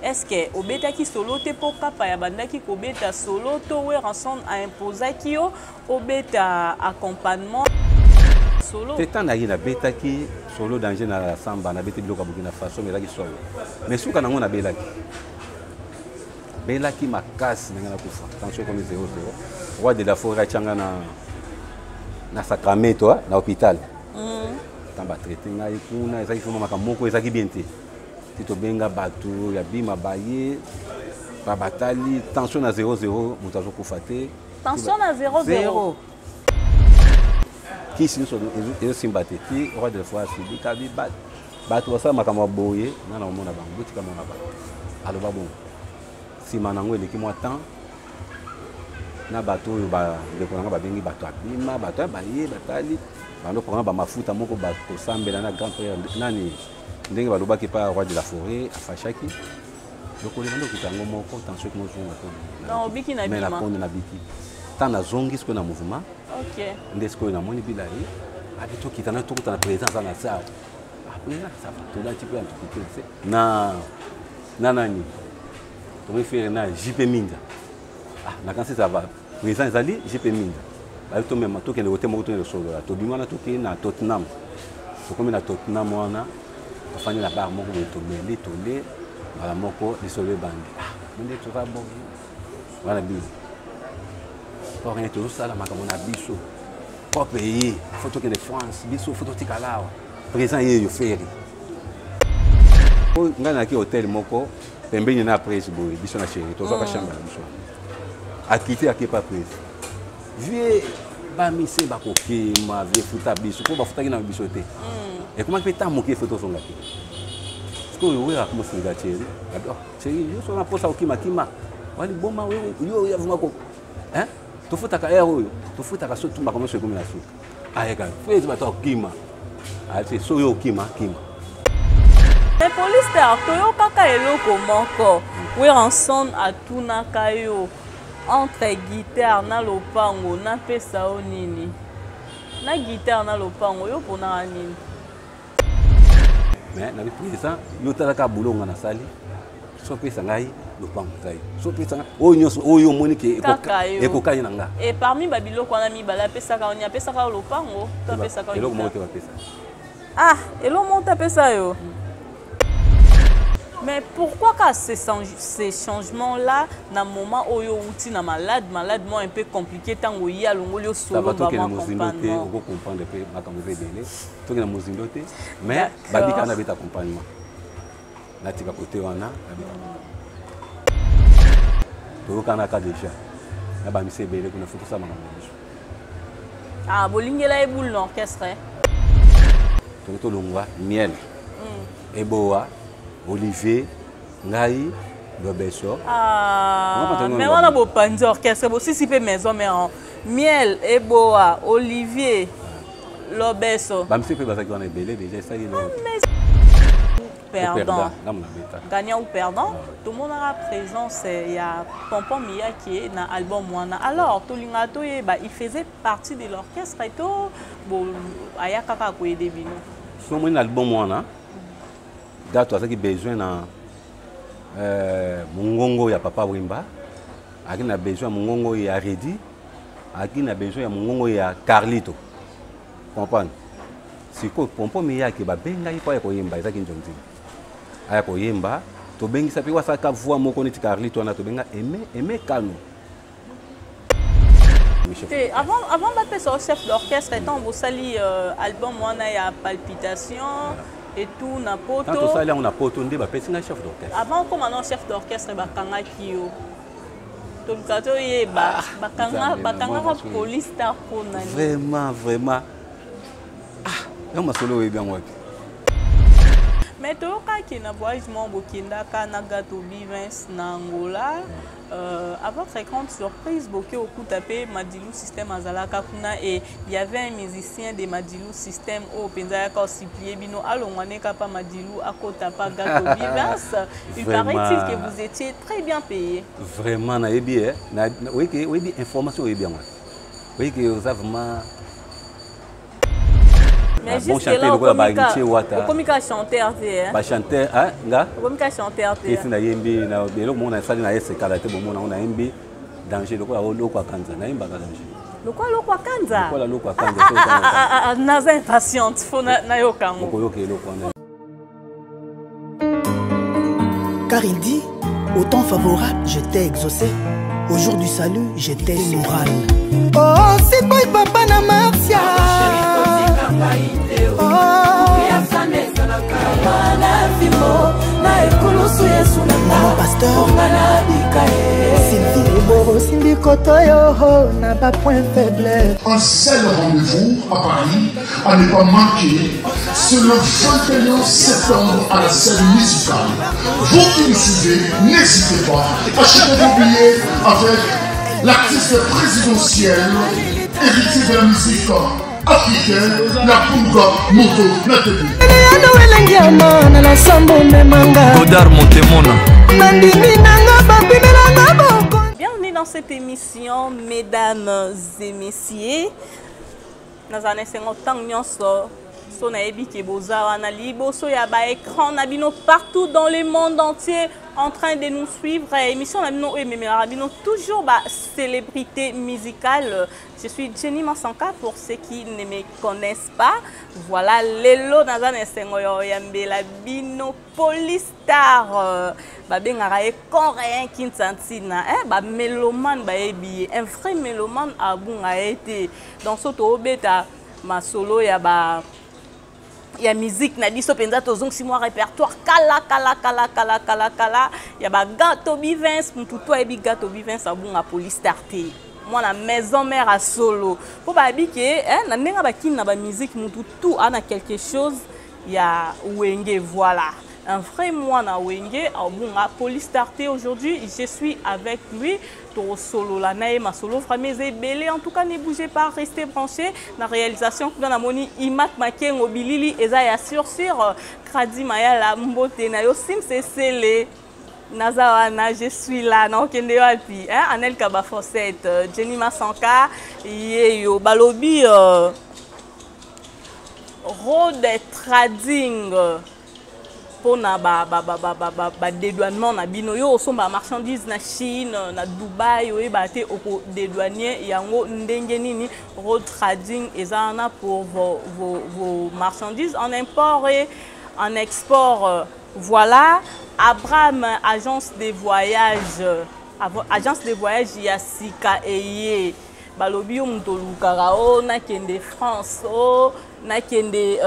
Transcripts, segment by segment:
Est ce que obetaki solo te mpo Kapaya abandaki kobeta solo to Werrason a imposaki yo obeta accompagnement solo? Te, ntango nayaki nabetaki solo danger na samba, nabeti biloko ya Burkina Faso, mais ezalaki solo, mais suka nango nabelaki belaki makasi ndenge nakufa, tension ekomi 0 0. Roi de la forêt atianga na Sacramento na hôpital. Ntango batraite ngai kuna, ezalaki vraiment makambo moko ezalaki bien te. Ti tobenga bato ya bima baye babatali tension na 0 0, moto azokufa te. Tension na 0 0. Kisi nyonso ezosimba te. Ti roi de la forêt asibika bi bato basala makambo ya boye, nga na omona bango, botika mona bango. Aloba bongo, nsima nango eleki mwa temps na bato oyo bandeko nanga babengi bato abima, bato ya baye batali bando programme bamafuta moko bakosambela na grand frère nani, ndenge balobaki pa roi de la forêt afashaki lokolo ebandi okita yango moko, tension ekomi ozonga. Obiki na mais bima. Nakonde nabiki. Ntango nazongi sikoyo na mouvement, nde sikoyo namoni bila ye abi tokita na tokuta na président aza na se awa. Ah, président, ça va, tolati mpe antukite se na nani, tomoni frère na JP Minda. Ah, nakanisi ça va, président ezali JP Minda. Bayi tomema tokende kote moko, tokende kosolola. Tobimi wana, tokei na Tottenham. Tokomi na Tottenham wana, tofandi na bar moko boye, tomeli tole mbala moko, lisolo ebandi. Ah, nde toza bon wana, bino tokende tozosala makambo na biso propre ye, faut tokende France, biso faut totikala awa. Président ye yo Ferre. Ngai nayaki hotel moko pembeni na prese boye, biso na chéri tozwaka chambre na biso. Akiti akepa prese, vie bamise bakokema vie futa biso mpo bafutaki na biso te. Ekomaki mpe ntango moke, faut tozonga te. Sikoyo oyo akomosinga chéri, chéri yo so na mposa okimakima waliboma yo ya vuma ko tofutaka heure oyo tofutaka so tumbaka nyonso ekomi na suka. Ayeka fezi bato akokima ati so oyo okima kima. Mais Police Star, toyokaka eloko moko, Werrason atunaka yo entre guitare na lopango, napesa yo nini? Na guitare na lopango, yo mponaka nini? Mais nabi président, yo talaka boulot nga nasali, so opesa ngai lopango ngai, so opesa ngai oyo nyonso oyo omoni ke Kaka yo. Ekokani na nga. Et parmi babiloko wana mibale, apesaka yo nini? Apesaka yo lopango to apesaka yo Eloko moko guitare? te bapesa. Ah, eloko moko te apesa yo. Mais pourquoi ka ces changements là na moment oyo outi na malade, malade moi un peu compliqué, ntango ye alongoli yo Ça va. solo? Tokende Bama mozindo te. accompagnement. Okocomprendre mpe makambo eza ebele, tokende mozindo te. Mais babika nabeta accompagnement, natika kote wana, nabeta, toyokanaka déjà na bamisi ebele kuna, faut tosala makambo na biso. Ah, bolingela ye boule na orchestre, eh? Toki tolongwa miel, eboa, Olivier, ngai, Lobeso. Ah, Ngo mais wana bopanzi orchestre, bosisi mpe maison mère. Miel, eboa, Olivier, Lobeso. Bamisi mpe bazalaki wana ebele déjà, esali Perdant. Ngambo na beta. Gagnant ou perdant, tomonaka présence ya Pompon Miyake na album wana. Alors tolingaka toyeba, il faisait partie de l'orchestre to bo aya kaka koyede bino? So omoni na album wana, Gato azalaki besoin na mongongo ya Papa Wemba, azalaki na besoin ya mongongo ya Redi, azalaki na besoin ya mongongo ya Carlito, comprendre? Sikoyo Pompo Miyake babengaki mpo aya koyemba, ezalaki nzonzili, aya koyemba. Tobengisa mpe wasalaka voix moko neti Carlito wana, tobenga Aime, Aime Kano. Te, avant bapesa yo chef d'orchestre, ntango bosali album wana ya Palpitation et tout na Ntango Poto. Tosali yango na Poto nde bapesi ngai chef d'orchestre. Avant okóma no chef d'orchestre, bakangaki yo. Toluka toyeba, Nzambe, bakangaka maman. Police Star mpona nini? Vraiment, vraiment, ah, yango masolo oyebi yango wapi? Mais toyokaki na voyage moko bokendaka na Gato Bivens na Angola, à votre grande surprise, boke okuta mpe Madilu Système azalaka kuna et il y avait un musicien de Madilu Système oyo mpenza ayaka osupplier bino alongwa neka pa Madilu, akota pa Gato Bivens. Il paraît-il que vous étiez très bien payé. Vraiment, nayebi e oyebi information, oyebi yango, oyebi ke oza vraiment. Mais bon jusque là, chanteur lokola okomi ka- baheritier Wata. okomi ka chanteur te, hein? Bachanteur, hein, nga? Okomi ka chanteur te. Esi nayembi na eloko moko nasali na esekala te, bomona ngo nayembi danger lokola Loko Akanza, nayembaka danger. Lokola Loko Akanza. Lokola Loko Akanza. Ah, ah, ah, ah, ah, naza impatiente, faut nayoka yango. Okoyoka eloko wana. Car il dit, au temps favorable, je t'ai exaucé. Au jour du salut, je t'ai moral. Oh, c'est boy papa na Marcia. Oh. Maman pasteur, Sylvie. Osimbi koto yo na ba point faible. Un seul rendez-vous à Paris à ne pas manquer, c'est le 21 septembre à la scène musicale. Vous qui nous suivez, n'hésitez pas, achetez vos billets avec l'artiste présidentiel, héritier de la musique africaine, la Punga Moto Nathalie. Eleyano elengi ya mana na sambo memanga. Godard Montemona. Nandimi nanga bapimelanga boko. Bienvenue dans cette émission, mesdames et messieurs. Nazala na esengo ntango nyonso so nayebi ke boza wana liboso ya baécran na bino partout dans le monde entier en train de nous suivre. Émission na bino oyo ememelaka bino toujours bacélébrité musicale. Je suis Jenny Masanka pour ceux qui ne me connaissent pas. Voilà, lelo naza na esengo ya oyambela bino Polystar, babengaka ye Coréen Kinsantina, eh, bamélomane bayebi ye, un vrai mélomane abunga ye te. Donc so toobeta masolo ya ba ya musique na biso mpenza, tozongisi mwa répertoire kala kala kala kala kala kala ya bagato Bivins. Mutu to ayebi Gato Bivins abunga Polystar te, mwana maison mère a solo, mpo bayebi ke, eh, na ndenge bakini na bamusique, mutu tout ana quelque chose ya Wenge. Voilà, un vrai mwana Wenge abunga Polystar te. Aujourd'hui, je suis avec lui, tosolola na ye masolo vraiment eza ebele. En tout cas, ne bougez pas, restez branchés. Na réalisation kuna namoni Imak Makengo, bilili eza ya sur sur Kradi Mayala, mbote na yo. Sims Esele, naza wana, je suis là, naokende wapi, hein? Anel Kabafosette, Jenny Masanka yeyo. Balobi Road Trading mpona badédouanement na bino. Yo osomba marchandise na Chine, na Dubai, oyeba te okodédouane yango ndenge nini. Road Trading eza wana pour vos marchandises en import et en export. Voilà, Abraham agence de voyage, agence de voyage ya sika eye. Balobi yo moto olukaka o nakende France, o nakende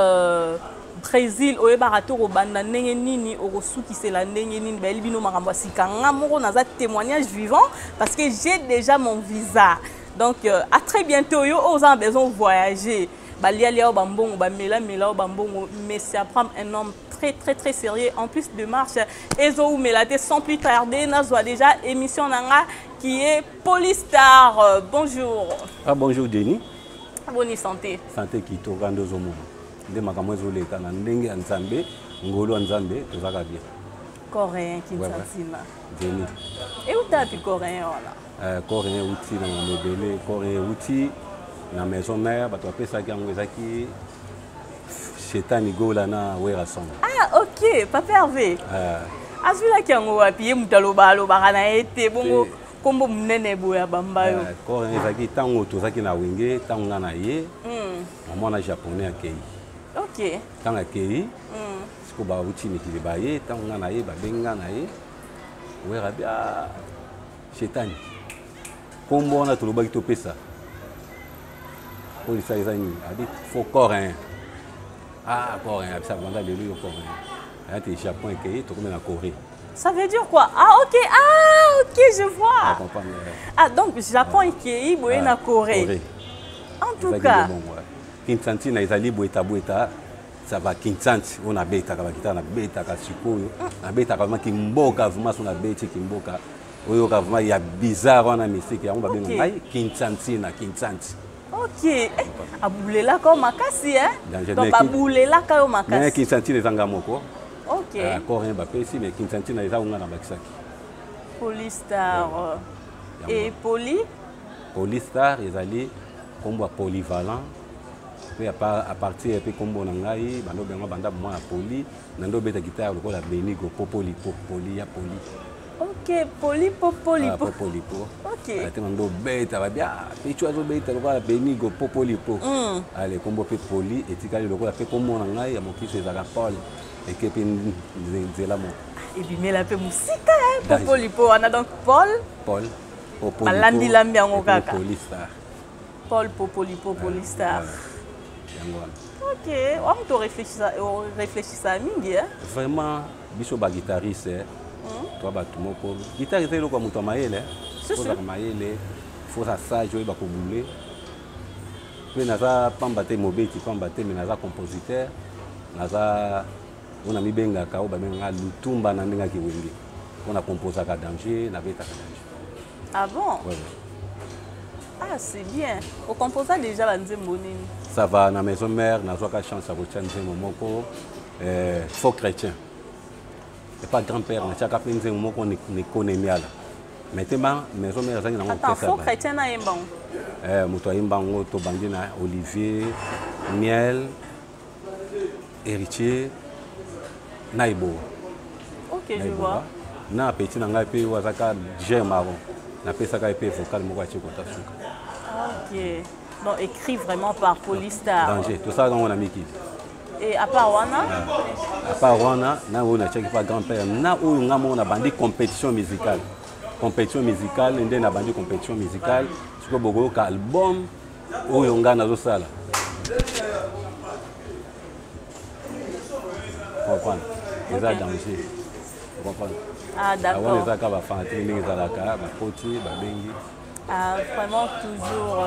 Brésil, oyebaka te okobanda ndenge nini, okosukisela ndenge nini, bayeli bino makambo ya sika. Nga moko naza témoignage vivant parce que j'ai déjà mon visa. Donc à très bientôt. Yo oyo oza na besoin voyager, balialia oyo bambongo, bamelamela oyo bambongo, mais c'est Abraham, un homme très très très sérieux, en plus de marche ezoumela te. Sans plus tarder, nazwa déjà émission na nga qui est Polystar. Bonjour. Ah, bonjour Jenny. Boni santé? Santé kitoko, nde ozomona nde makambo ezoleka na ndenge ya Nzambe, ngolu ya Nzambe, tozalaka bien. Coréen Kinsatina. Jenny. Euta wapi coréen wana? Coréen euti na makambo ebele. Coréen euti na maison mère, bato bapesaki yango ezalaki Shetani Gola na Werason. Ah ok, papa Hervé. Azwilaki yango wapi? Ye moto aloba alobaka na ye te, bongo nkombo monene boye ya bamba yo? Coréen ezalaki ntango tozalaki na Wenge, ntango nga na ye, mama na japonais akei. Ntango akei sikoyo, bauti mikili baye, ntango nga na ye, babengi nga na ye, Wera bi: "Ah, Shetani, nkombo wana tolobaki topesa polisa eza nini?" Abi: "Faut coréen." Ah, coréen, abisa banda lelo yo coréen aya te. Japon ekei, tokomi na Corée. Ça veut dire quoi? Ah ok, ah ok, je vois. Comprendre. Ah, donc Japon ekei boye na Corée. En tout cas. Kinsantina ezali bweta bweta, ça va. Kinsanti oyo nabetaka bakitaka, nabetaka sikoyo, nabetaka vraiment kimboka, vraiment so nabeti kimboka oyoka vraiment ya bizarre wana, mystique yango babenga ngai Kinsantina, Kinsanti. Ok, eh, abulelaka yo makasi, eh? Danger. Donc babulelaka yo mais makasi. Kinsantina eza nga moko. Ok. Coréen bapesi, mais Kinsantina eza onga na bakisaki. Polystar. Et Poly? Polystar ezali nkombo ya polyvalent. Mpe à partir mpe nkombo na ngai bando bengo banda mwana poli na nde obeta guitare lokola Benigo Popolipo, poli ya poli. Ok, poli Popolipo. Ah, Popolipo. Ok. Ate bando obeta babi ah Pitshou azobeta lokola Benigo Popolipo. Ale nkombo mpe poli etikali lokola mpe nkombo na ngai ya mokiso ezalaka Paul, eke mpe nzela moko. Ebimela mpe mosika Popolipo wana, donc Paul. Paul. Balambi-lambi yango kaka. Poli star. Paul Popolipo, Poli star. Yango wana. Ok, wa moto orefléchisa mingi. Vraiment, biso baguitariste toa bato moko, guitare eza eloko ya moto ya mayele. Ozaka mayele, foza sage, oyeba kobule. Mpe naza pamba te mobeti pamba te, mais naza compositeur, naza oyo namibengaka, oyo babengaka Lutumba na ndenge akiwenge, mpo na composaka danger, nabetaka danger. Ah bon? Ouais, ouais. Ah, c'est bien. Ocomposa déjà banzembo nini? Ça va, na maison mère nazwaka chance ya kotia nzembo moko, faux chrétien epa grand-père. Natiaka mpe nzembo moko nekonemiala, mais te ma maison mère ezangi nango. Attends, faux chrétien nayemba ngo? Moto ayemba yango, tobandi na Olivier, Miel, Héritier na Eboa. Ok, je vois. Na petit na ngai mpe oyo azaka Ger Marron, napesaka ye mpe vocal moko, atie kota suka. Ok, donc écrit vraiment par Polistar. Danger, tosalaka yango na mikili. Et à part wana? À part wana, na oyo natiaki pa grand père, na oyo nga moko nabandi compétition musicale. Compétition musicale nde nabandi compétition musicale. Sikoyo bokoyoka album oyo nga nazosala, comprendre, eza danger, comprendre. Ah, d'accord. Wana ezalaka bafanatike ndenge ezalaka, bakoti babengi. Ah, vraiment toujours,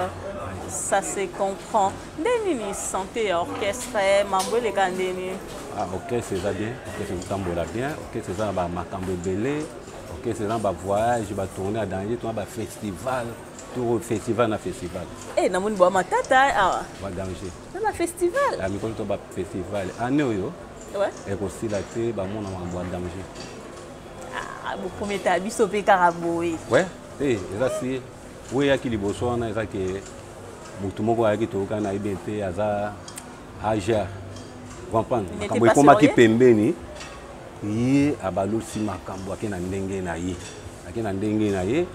ça se comprend. Nde nini, santé ya orchestre, mambo eleka ndeni? Ah, orchestre eza bien, orchestre ezotambola bien, orchestre eza na bamakambo ebele, orchestre eza na bavoyage, batournée ya danger, tona bafestival, tour festival na festival. Eh, namoni bwa matata awa. Badanger. Na bafestival. Ya mikolo to bafestival, année oyo ekosila te, bamona makambo ya danger. Ah, boprometa biso mpe kaka boye? Ouais, te, eza si oyo eyaki liboso wana, eza ke motu moko ayaki, toyokani na ye bien te, aza ager, comprendre, makambo ekomaki pembeni, ye abalusi makambo, ake na ndenge na ye, ake na ndenge na ye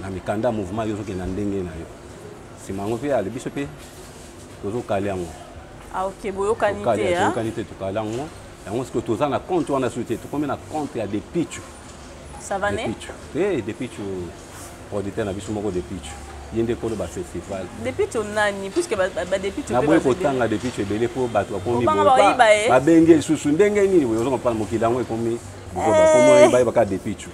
na mikanda ya mouvement, yo ozokende na ndenge na yo. Nsima yango mpe ale biso mpe tozokala yango. Ah, ok, boyokani te? Toyokani te, tokala yango. Yango sikoyo toza na compte wana susu te, tokomi na compte ya Depichu. Savane. Te, Depichu, producteur na biso moko, Depichu, ye nde kolo bafestival. Depichu nani? Puisque badepichu Naboyi kotanga Depichu ebele mpo bato bakomi babengi lisusu ndenge nini boye. Ozokomprendre, mokili yango ekomi bokomo, bayebaka Depichu.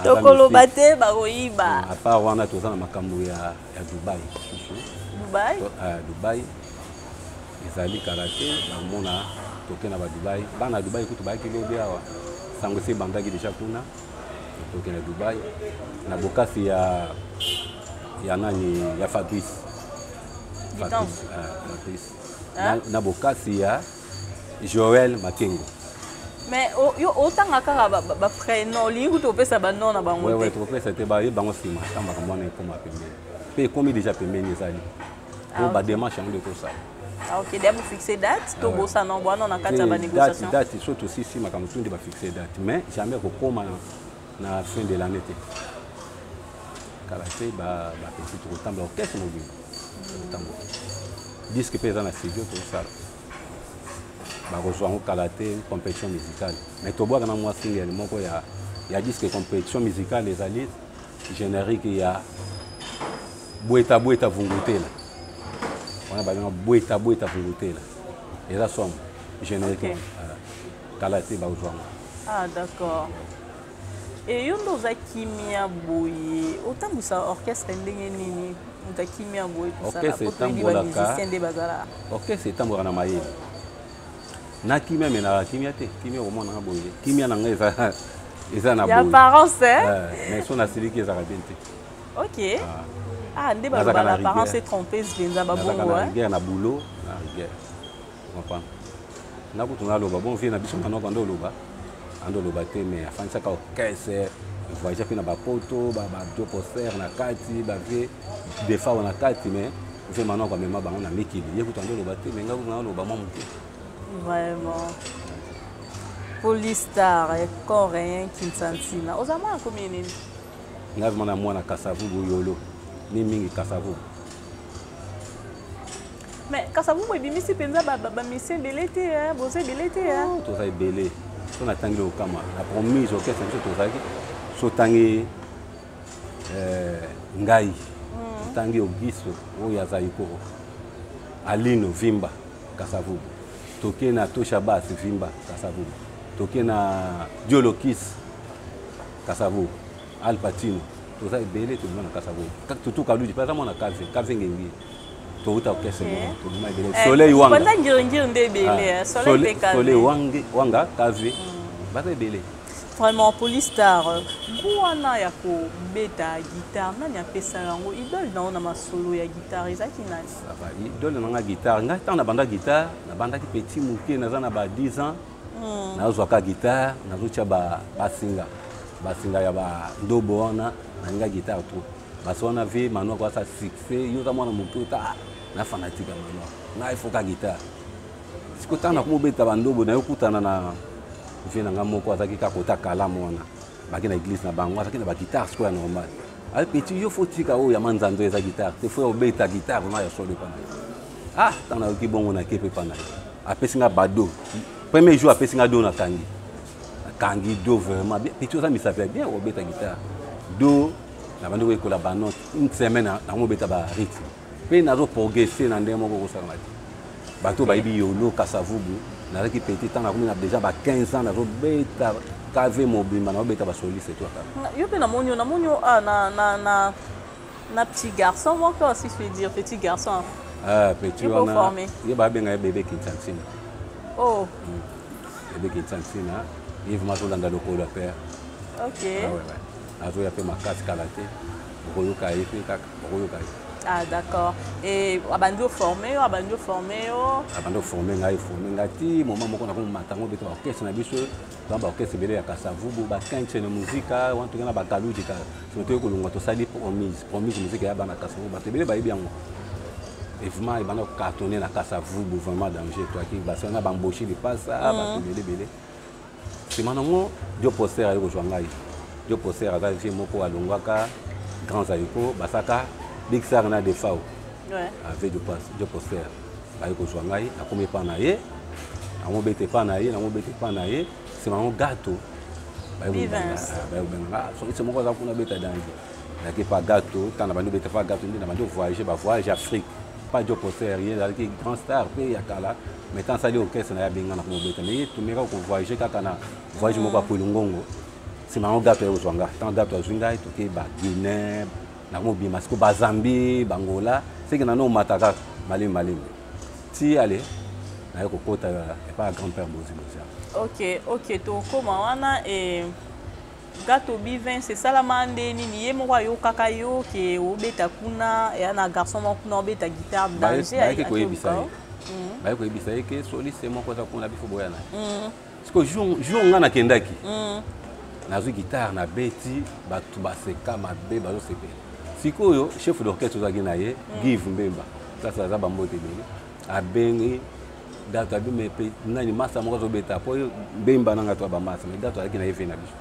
Tokoloba te, bakoyiba. À part wana, toza na makambo ya Dubai susu. Dubai? Dubai ezali kala te, bakomona toke na badubai. Bana Dubai kutu bayaki lobi awa, sango esi ebandaki déjà kuna. Tokende Dubai na bokasi ya nani, ya Fabrice, Fabrice, Fabrice na bokasi ya Joël Makengo. Mais yo otanga kaka baprénom, olingi kutu opesa banom na bango te. Tokopesa te, baye bango nsima ntango makambo wana ekóma pembeni, mpe ekómi déjà pembeni, ezali po badémarche yango nde tosala. Ah, ok, deya bofixe date to bosana bwana na kati ya banégociation? Date so tosisi makambo tu nde bafixe date, mais jamais kokóma na fin de l'année te, kala te bapesi, tokotambola, orchestre mobimba tokotambola. Disque mpe eza na studio, tosala, bakozwa yango kala te, compétition musicale. Mais tobwaka na mwa single moko ya disque compétition musicale, ezali générique ya Bweta Bweta Vungutela, wana babenga Bweta Bweta Vungutela, eza somo générique. Okay. Kala te bakozwa yango. Ah, d'accord. E yo nde oza kimia boye, otambwisa orchestre ndenge nini, moto akimia boye? Orchestre etambolaka, nde bazala. Orchestre etambolaka na mayele na kimia, me nalaka kimia te. Kimia okomonanga boye, kimia na ngai eza na boye apparence. Mais so nasiliki, ezalaka bien te. Ok, ah, nde baloba l'apparence est trompeuse mpenza, babongo. Na rigueur na boulot, na rigueur, comprendre. Nga kutu naloba bon vie na biso manoko, ando oloba, ando oloba te, mais afandisaka orchestre, voyage mpe na bapoto, badio poster na kati, bavie defao na kati, mais Ve Manoko amema bango na mikili. Ye kutu ando loba te, mais nga kutu naloba mwa moke. Vraiment. Polystar, coréen Kinsantina. Oza mwana combien nini? Nga vraiment na mwana Kasavubu Yolo. Ni mingi Kasavubu. Mais Kasavubu ebimisi mpenza bamisien ebele te, boza ebele te. Oh, toza ebele. So natangi lokama. Na promise orchestre biso tozalaki. So tangi ngai otangi Auguste oyo azali koko Alino Vimba Kasavubu, toke na Tosha Bas Vimba Kasavubu, toke na Diolokis Kasavubu, Al Pacino, toza ebele tobima na Kasavubu. Tutu Kaluji mpe aza mwana Kave, Kave Ngengi, touta orchestre moko tobima ebele. Soleil Wanga banda ngiringiri nde ebele, Soleil mpe Kave. Soleil Wanga Kave, baza ebele. Vraiment, Polystar, goût wana ya kobeta guitare, nani apesa yango? Idole na yo na masolo ya guitare ezalaki nani? Ça va, idole na nga guitare, ngai ntango nabanda guitare, nabandaki petit moke, naza na ba 10 ans. Nazwaka guitare, nazotia basinga basinga ya bandobo wana, nalinga guitare trop. Basi wana vie Manoko asa succès, yo oza mwana moke, ota na fanatique ya Manoko, ngai foka guitare. Sikoyo ntango nakomobeta bandobo, nayokutana na vie na ngai moko azalaki kaka kota kalamu wana, baki na église na bango, azalaki na baguitare sikoyo ya normal. Aye petit, yo fo tika oyo ya manzanzo, eza guitare te, fo ya obeta guitare vraiment ya solo epa na ye. Ah, ntango nayoki bongo, nake mpe epa na ye, apesi nga bado. Premier jour apesi nga do, nakangi, nakangi do vraiment bien. Petit, oza misapi ya bien, obeta guitare do. Nabandi koyekola banote, une semaine nakomobeta barythme mpe nazo progresse na ndenge moko kosalama te. Bato bayebi Yolo Kasavubu, nazalaki petit. Ntango nakomi na déjà ba 15 ans, nazobeta KV mobimba, nazobeta basoliste to ata. Yo mpe namoni yo, namoni yo, ah, na petit garçon moko, si je puis dire petit garçon. Ah, petit wana ye babenga ye bébé Kinsansina. Oh. Bébé Kinsansina, ye vraiment azolanda lokolo ya père. Ok. Ah, ouais, ouais. Azoya mpe makasi, kala te okoyoka ye mpe kaka, okoyoka ye. Ah, d'accord. Et abandi oforme yo, abandi oforme yo? Abandi oforme ngai, forme ngai ti moment moko nakomata yango beta baorchestre na biso, toza baorchestre ebele ya Kasavubu, bakenche na muzika wana, toke na bakaluji kaka. Soki toyei kolongwa, tosali Promise, Promise Muzika ya bana Kasavubu, bato ebele bayebi yango. Et vraiment ebanda kocartonne na Kasavubu, vraiment danger. Toaki basala na bamboshi lipasa, bato ebele ebele. Nsima nango Dio Poster aye kozwa ngai. Dio Poster aza vie moko alongwaka Grand Zaiko, basaka Big Sar na Defao. Ave Dio Poster aye kozwa ngai, nakomi epa na ye, namobeta epa na ye, namobeta epa na ye. Nsima nango Gato baye kobenga, soliste moko aza kuna, beta danger. Nake pa Gato, ntango na bandi obeta pa Gato nde na bandi ovoyage, bavoyage Afrique pa Dio Poster. Ye ezalaki grand star mpe ya kala, mais ntango asali orchestre na ye, abenga na komobeta, mais ye tumeka kovoyage kaka na voyage moko ya Pwelungongo. Nsima yango Gato aye kozwa nga. Ntango Gato azwi ngai, toke Baguinée, nakomobima siko Bazambie, Bangola, seke nano omata kaka malemi malemi ti ale naye kokota epa ya grand père Bozi Bozia. Ok, tokóma wana. E Gato Bivens esalama nde nini? Ye moko ayokaka yo ke obeta kuna, eya na garçon moko kuna obeta guitare danger? Bayaki koyebisa ye, baye koyebisa ye ke soliste moko aza kuna, bifo boya na ye. Siko jour nga nakendaki, nazwi guitare, nabeti, bato baseka mabe, bazosepela. Sikoyo chef d'orchestre ozalaki na ye Give Mbemba, place aza, bambote ebele, abengi Gato, abi me nani masa moko azobeta, po Mbemba nanga to bamasa. Me Gato azalaki na ye, fe na biso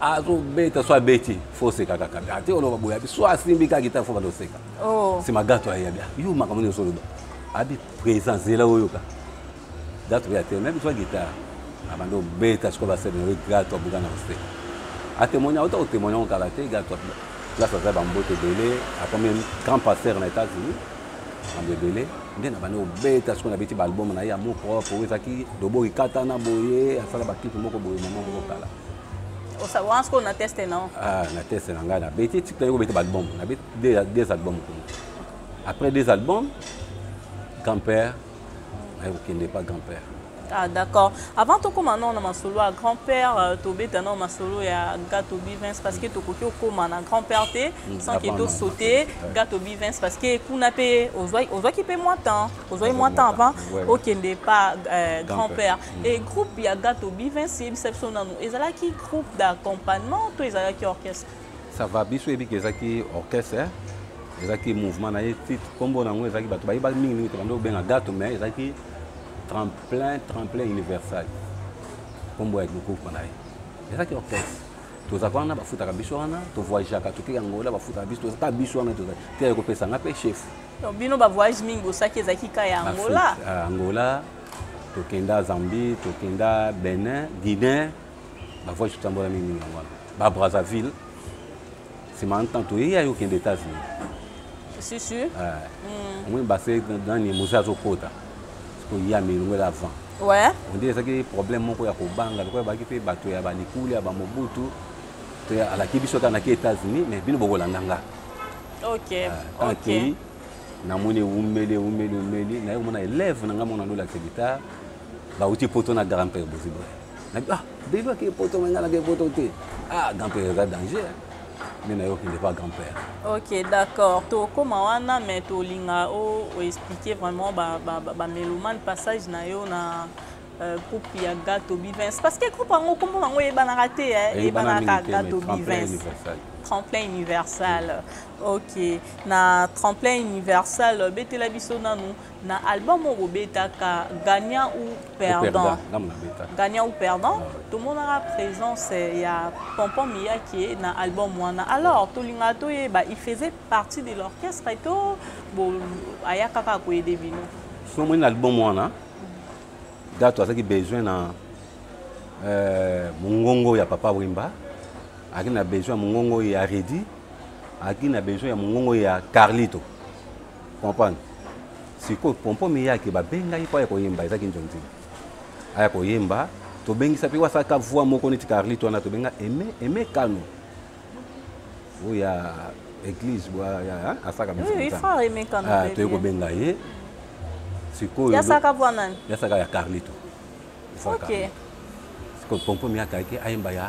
azobeta, so abeti fo oseka kaka, ate oloba boye, abi so asimbi kaka guitare fo banda oseka. Nsima Gato ayebi yo makambo nyonso oloba, abi présent zela oyoka Gato ya te, même zwa guitare, abandi obeta. Sikoyo basebe Gato abuka na koseka, atémoigne, auta kotémoigne ngo kala te. Gato place aza, bambote ebele, akomi grand pasteur na États-Unis, makambo ebele. Nde na bandi obeta sikoyo, nabeti baalbum na ye amour propre oyo ezalaki dobo ekatana boye, asala baclip moko boye, mama moko kala. Wana sikoyo na teste na Ah, na teste na ngai, nabeti tikali kobeta baalbum, nabeti deux albums kuna. Après deux albums, grand-père naye kokende pa grand-père. Ah, d'accord. Avant tokóma nao na masolo ya grand-père, tobeta nao masolo ya Gato Bivens, parce que tokoki okóma na grand-père te sans ke tosaute Gato Bivens, parce que kuna mpe ozwaki mpe mwa temps, ozwaki mwa temps avant okende pa grand-père. Et groupe ya Gato Bivens, yebisa biso nanu, ezalaki groupe d'accompagnement to ezalaki orchestre? Ça va, biso yebi ke ezalaki orchestre. Ezalaki mouvement na ye titre nkombo na yango ezalaki bato bayebaki mingimingi te, bando kobenga Gato, mais ezalaki tremplin universal, nkombo ya groupe na ye. Ezalaki orchestre, tozalaka wana, bafutaka biso wana, tovoyageaka, tokeki Angola, bafutaka biso, tozalaka biso wana, tozalaki te kopesa nga mpe chef. Donc bino bavoyage mingi bosaki ezalaki ka ya Angola? Angola, tokenda Zambie, tokenda Benin, Guinée, bavoyage totambola mingi mingi yango wana, ba Brazzaville. Nsima ya ntango toyeya yo okende États-Unis. Si si. Omoni base nani moze azokota sikoyo ya milongo ela avant. Ouais. On dit ezalaki problème moko ya kobanga lokola bayaki mpe bato ya balikulu ya bamobutu, to alaki biso kaka naki États-Unis, mais bino bokolanda nga. Ok. Ok. Namoni ewumeli ewumeli ewumeli, naye komona élève na nga mona ndolakisa guitare, bauti poto na grand père Boziboy. Nabi ah bébé ake poto, mais nga nake poto te. Ah grand père eza danger. Mais nayo okende pas grand père. Ok, d'accord. Tokoma wana, mais tolinga o expliquer vraiment ba ba ba mélomane passage na yo na groupe ya Gato Bivens, parce que groupe yango kombo nango eyebanaka te, eyebanaka Gato Bivens. Tremplin universal. Ok, na Tremplin universal betela biso nanu na album oyo bobetaka gagnant ou perdant. Gagnant ou perdant, tomonaka présence ya Pompon Miyake na album wana. Alors tolingaka toyeba, il faisait partie de l'orchestre to bo aya kaka koyede bino? So omoni na album wana, Gato azalaki besoin na mongongo ya Papa Wemba, azalaki na besoin ya mongongo ya Redi, azalaki na besoin ya mongongo ya Carlito. Comprendre? Sikoyo Pompon Miyake babengai mpo aya koyemba, ezalaki nzonzi. Aya koyemba, tobengisa mpe wasalaka voix moko neti Carlito wana, tobenga Aimé, Aimé Kano. Oyo ya église ya asaka musique. Oui, frère Aimé Kano. Ah, toyei kobenga ye. Sikoyo yasaka voix nani? Yasaka ya Carlito. Ok. Sikoyo Pompon Miyake ayaki ayemba ya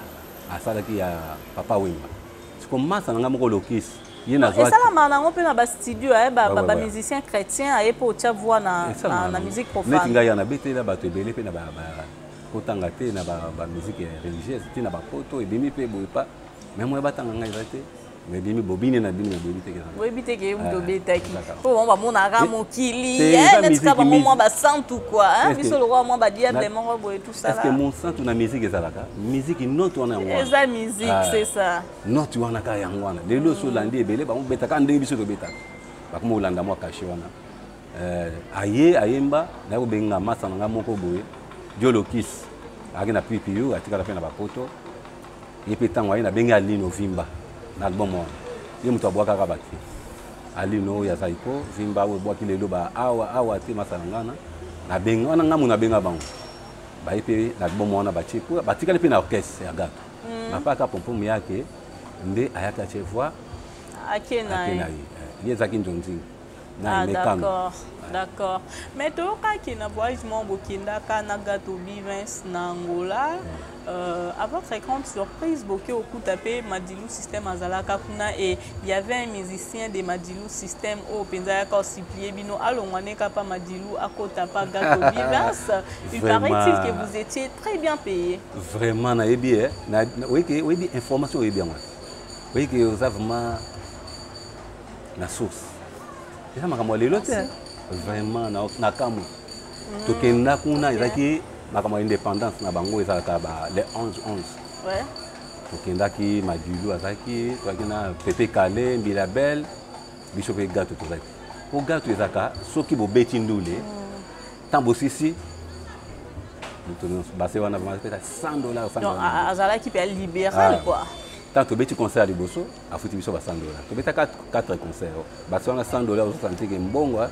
asalaki ya Papa Wemba. Sikoyo masa na nga moko lokisi ye nazwa esalamaka nango mpe na bastudio bamusicien chrétien aye mpo otya voix na musique profane. Neti ngai ya nabetela bato ebele mpe na kotanga te na bamusike religieuse te na bapoto ebimi mpe boye pa mais moya batanga ngai eza te, mais ebimi bobine na bino boyebi te. Boyebi te ke moto obetaki mpo bango bamonaka mokili neti kaka bango mwa basantu kua biso lokola mwa badiable moko boye tout ça. Est-ce que monsantu na musique ezalaka musique note wana yango eza musique, c'est ça. Note wana kaka yango wana lelo so olandi ebele bango betaka ndenge biso tobetaka, bakoma kolanda mwa kashe wana. Aye ayemba, naye kobenga masa na nga moko boye Diolokis, ayaki na PPU, atikala mpe na bapoto. Ye mpe ntango aye nabengi Alino Vimba na album wana, ye moto abwakaka bake Alino oyo azali ko Vimba oyo ebwaki lelo ba awa awa te masa na ngana nabenga wana ngambo nabenga bango baye mpe na album wana batie po batikali mpe na orchestre ya Gato. Bapaka Pompon Miyake nde ayaki atie voix ake na ye, ye ezalaki nzonzingi. Ah, d'accord, d'accord. Mais toyokaki na voyage moko bokendaka na Gato Bivens na Angola. À votre grande surprise, boke okuta pe Madilu System azalaka kuna, et il y avait un musicien de Madilu System oyo mpenza ayaka osupplier bino alongwaneka pa Madilu akota pa Gato Bivens. Il paraît-il que vous étiez très bien payé. Vraiment, nayebi, oyebi information, oyebi yango. Oyebi oza vraiment na source. Eza makambo ya lelo te. Vraiment na kamwe. Tokenda kuna ezalaki makambo ya indépendance na bango, ezalaka ba le 11 11. Tokendaki Madilu azalaki, tozalaki na Pepe Kale, Mbila Belle, biso mpe Gato tozalaki. Po Gato ezalaka soki bobeti ndule, ntango bosisi moto nyonso base wana vraiment apesa $100, $100. Azalaki mpe libéral quoi. Ntango tobeti concert ya liboso, afuti biso ba $100. Tobetaka 4 concert, base wana $100, ozosanti ke mbongo.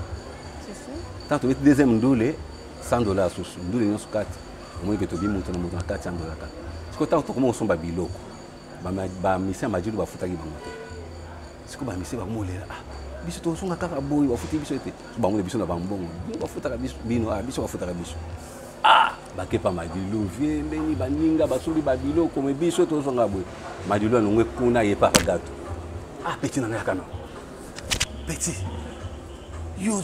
Ntango tobeti deuxième ndule, $100 susu, ndule nyonso 4, omoni ke tobi moto na moto na $400 kaka. Sikoyo ntango tokoma kosomba biloko, bamisia Madilu bafutaki bango te. Sikoyo bamisia bakomolela, ah biso tozonga kaka boye, bafuti biso te. Bango na biso na bambongo bafutaka biso, bino ah biso bafutaka biso. Ah bakepa Madilu vie ndenge baninga basombi babiloko, me biso tozonga boye. Madilu alongwe kuna ye papa Gato. Ah petit na ngai yakana, petit yo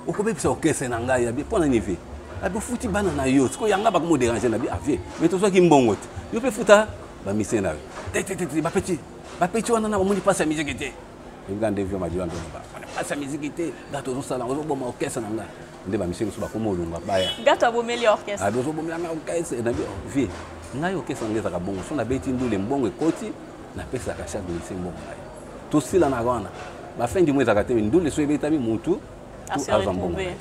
okobebisa orchestre na ngai abi mpo na nini vie abi ofuti bana na yo sikoyo yanga bakomo déranger na bi ah vie mais tozwaki mbongo te, yo mpe futa bamisie na yo te te te bapeti bapeti wana na bamoni mpasi ya musique te. Oyebi nde vieux Madilu andoloba wana pasi ya miziki te, gato ozosala ozoboma orchestre na nga. Nde bamisio mosusu bakoma olongwa baya. Gato abomeli orchestre. Abi ozobomela nga orchestre. Nabi vieux, ngai orchestre nanga ezalaka bongo, so nabeti ndule mbongo ekoti, napesaka chaque musicien mbongo na ye. Tosilanaka wana bafin du mois ezalaka te, ndule so ebetami mutu azwa mbongo na ye.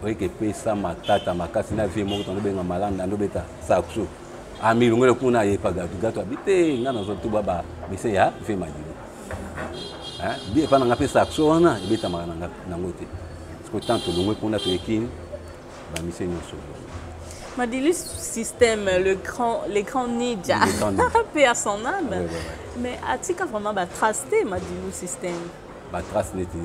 Oyeke epesa matata makasi na vieux moko tonobenga Malanda, andobeta saxo amilongele kuna, ayepa gato gato abi te, ngai nazwa tuba ba musicien ya vieux Madilu bi epa na nga mpe saxo wana ebetamaka nango te. Parce que tant tolongwe kuna toyeki bamusicien nyonso. Madilu Système, le grand, les grands ninjas, paix à son âme. Ouais. Mais atika vraiment ba trace te, Madilu Système. Ba trace neti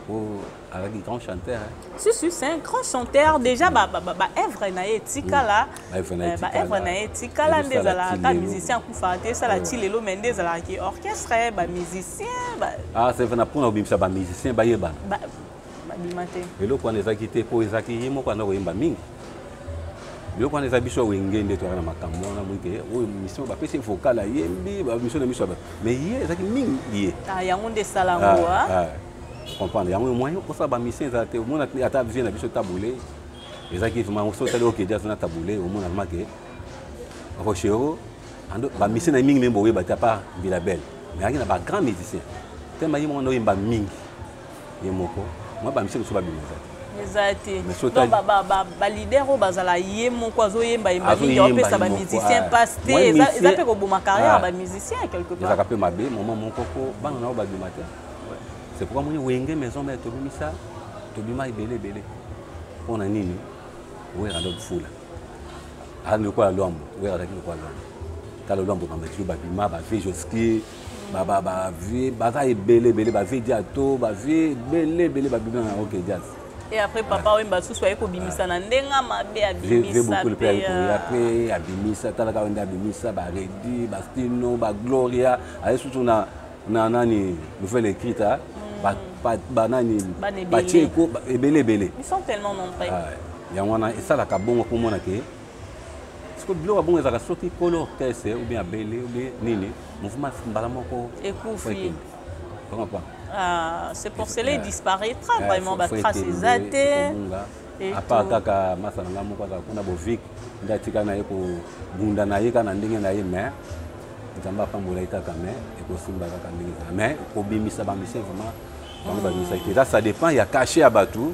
po azalaki grand chanteur, hein. Si, si, c'est un grand chanteur. Déjà, ba, ba, ba, ba œuvre na ye tikala. Ba œuvre na ye tikala nde ezalaka musicien akufa te, esala ti lelo, mais nde ezalaki orchestre, ba musicien. Ba. Ah, c'est vrai, na mpona kobimisa ba musicien bayebana. Babima te. Eloko wana ezalaki te, mpo ezalaki ye moko anda koyemba mingi. Biloko wana eza biso Wenge nde toyaka na makambo wana moke oyo mission bapesi vocal ayembi bamission na miso, mais ye ezalaki mingi ye. Yango nde esala yango. Comprendre yango, moyen osala bamission ezala te. Omona ata vie na biso Tabule ezalaki vraiment, so otali OK Jazz na Tabule, omona vraiment ke Rochero bamission na mingi, me boyeba te, à part Mbila Belle, mais azalaki na bagrand musicien tema ye moko nde oyemba mingi ye moko, mwa bamission mosusu babima eza te. Eza te. Donc baleader oyo bazala ye moko azoyemba yemba mingi, aopesa bamusicien passe te, eza mpe koboma carrière ya bamusicien quelque part. Ezalaka mpe mabe moma moko po bana na oyo babima te. C'est pourquoi moni Wenge Maison Mère tobimisa, tobima ebele ebele. Mpona nini? Wera ndo fula azali lokola Lwambo, Wera azalaki lokola Lwambo. Tala Lwambo, bamadilu babima, bavieux Joski, bavieux baza ebele ebele, bavieux Diato, bavieux ebele ebele babima na OK Jazz. Et après Papa Wemba susu aye kobimisa na ndenge mabe, abimisa. Mpe mpe abimisa, talaka nde abimisa baredi, bastino, bagloria, aye susu na nani, nouvelle écrite, banani, batieko ebele ebele. Ils sont tellement nombreux. Yango wana esalaka bongo mpo omona ke siko biloko ya bongo ezalaka soki kolo orchestre ou bien abele ou bien nini, mouvement mbala moko ekufi. Ah, c'est pour cela il disparaîtra vraiment, batrace eza te. À part kaka masa na ngai moko azala kuna, Bovik, nde atika na ye kobunda na ye kaka na ndenge na ye, mais Nzambe apambola ye kaka, mais ekosimba kaka ndenge ezala. Mais kobimisa bamusicien vraiment, bango babimisaki te. Eza ça dépend ya cachet ya bato.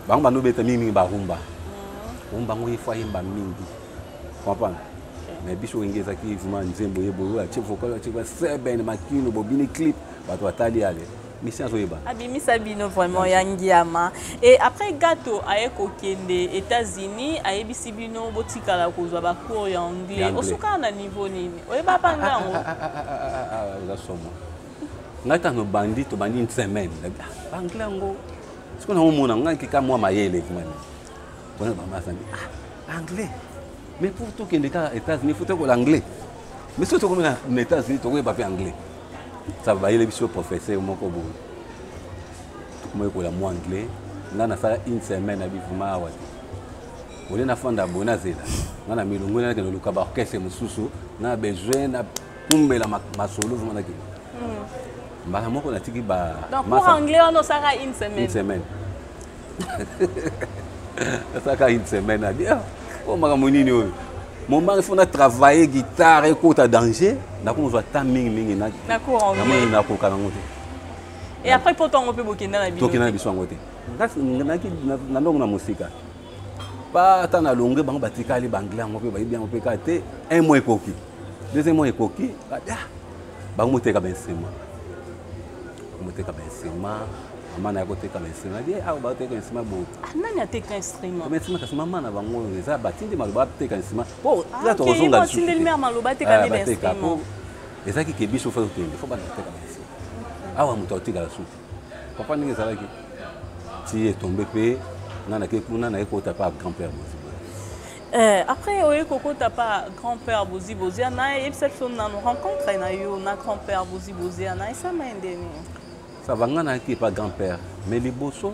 Bango bandobeta mingimingi barumba, rumba yango ye fo ayemba mingi, comprendre. Mais biso Wenge ezalaki vraiment nzembo ye boye, atie vocal, atie seben makino, bobini clip, bato batali, ale mission azoyeba. Abimisa bino vraiment ya ngiama. Et après Gato aye kokende États-Unis, ayebisi bino botikala kozwa bacours ya anglais. Osukaka na niveau nini? Oyeba mpa ngango? Oza somo. Ngai ntango bandi, tobandi une semaine, anglais yango sikoyo naomona ngai kika mwa mayele vraiment mpona bamasangi anglais. Mais pour tokende kaka États-Unis, faut tokola anglais. Mais soki tokomi na États-Unis, tokoyeba mpe anglais. Ça bayele biso professeur moko boye, tokomoyekola mwa anglais. Ngai nasala une semaine, abi vraiment awa te, olie nafanda boye, nazela ngai na milongo, nakende oluka baorchestre mosusu na besoin nakumbela masolo vraiment, nakende mbala moko natiki ba. Donc pour anglais wana osalaka une semaine? Une semaine, nasalaka une semaine. Abi o makambo nini oyo moment il faut na travailler guitare ekota danger, nakomozwa ta mingimingi nakoka nango te. Et après po ntango mpe bokenda na bino? Tokenda na biso yango te, na ndongo na mosika pa ata na longe bango batikali baanglais yango mpe bayebi yango mpe kaka te. Un mois ekoki, deuxième mois ekoki, bango moteka bainstrument, moteka bainstrument. Mama na ye koteka bainstrument, abi awa bateka instrument boye. Nani ateka instrument? Instrument kasi mama na bango eza batindi maloba bateka instrument po eza tokozonga. Lisusu maloba ateka nde bainstrument. Ezalaki ke biso fo tokende, fo bana koteka bainstrument awa, moto aotikala suki papa ndenge ezalaki ti etombe mpe nga nake kuna, naye kota pa grand père Bozi. Après oye kokota pa grand père Bozi Boziana, yebisa biso nano rencontre na yo na grand père Bozi Boziana esama ndeni? Ça va, nga nayaki epa grand père, mais liboso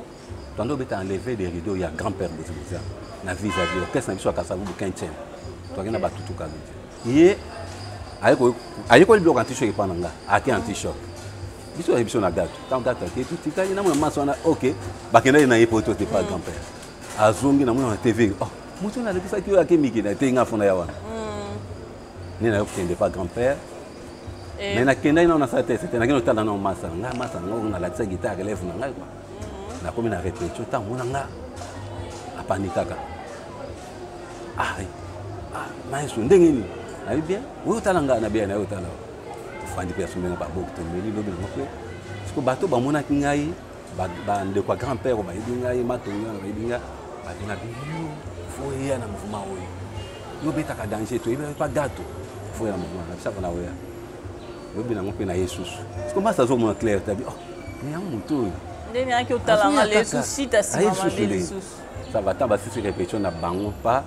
tando obeta enlever des rideaux ya grand père Bozi Boziana na vis-à-vis orchestre na biso ya Kasavubu quintième, toaki na batutu Kaludi. Ye ayekoli biloko anti-choc epa na nga, ake anti-choc. Biso ya biso na gato. Tant gato ake totikali na mona maso wana, ok, bakendaki na ye poto te pa grand père. Azongi na mona na TV. Oh, moto na alekisaki oyo ake mikili na te nga fona ya wana. Nde nayo kokende pa grand père. Mais nakendaki nao nasala test te, nakende otala nao masa na ngai, masa na ngai oyo nalakisa guitare élève na ngai quoi. Nakomi na répétition, ntango mona nga apanikaka. Ah, ah, maestro ndenge nini? Nayebi bien, oyo otala ngai na bien, nayo otala. Tofandi mpe asombi nga baboki tomeli lobi nango mpe. Siko bato bamonaki ngai, bandeko ya grand père bayebi ngai, matongi wana bayebi ngai, babenga biyo, fo eya na mouvement oyo. Yo betaka danger, toyebi pa gato. Fo eya na mouvement, na bisaka na oya. Lobi nango mpe na ye susu. Siko masa azomona clair tabi, oh, mais yango moto oyo. Ndenge ayaki otala nga lisusu, sita nsima mabe lisusu. Ça va, tant basisi répétition na bango pa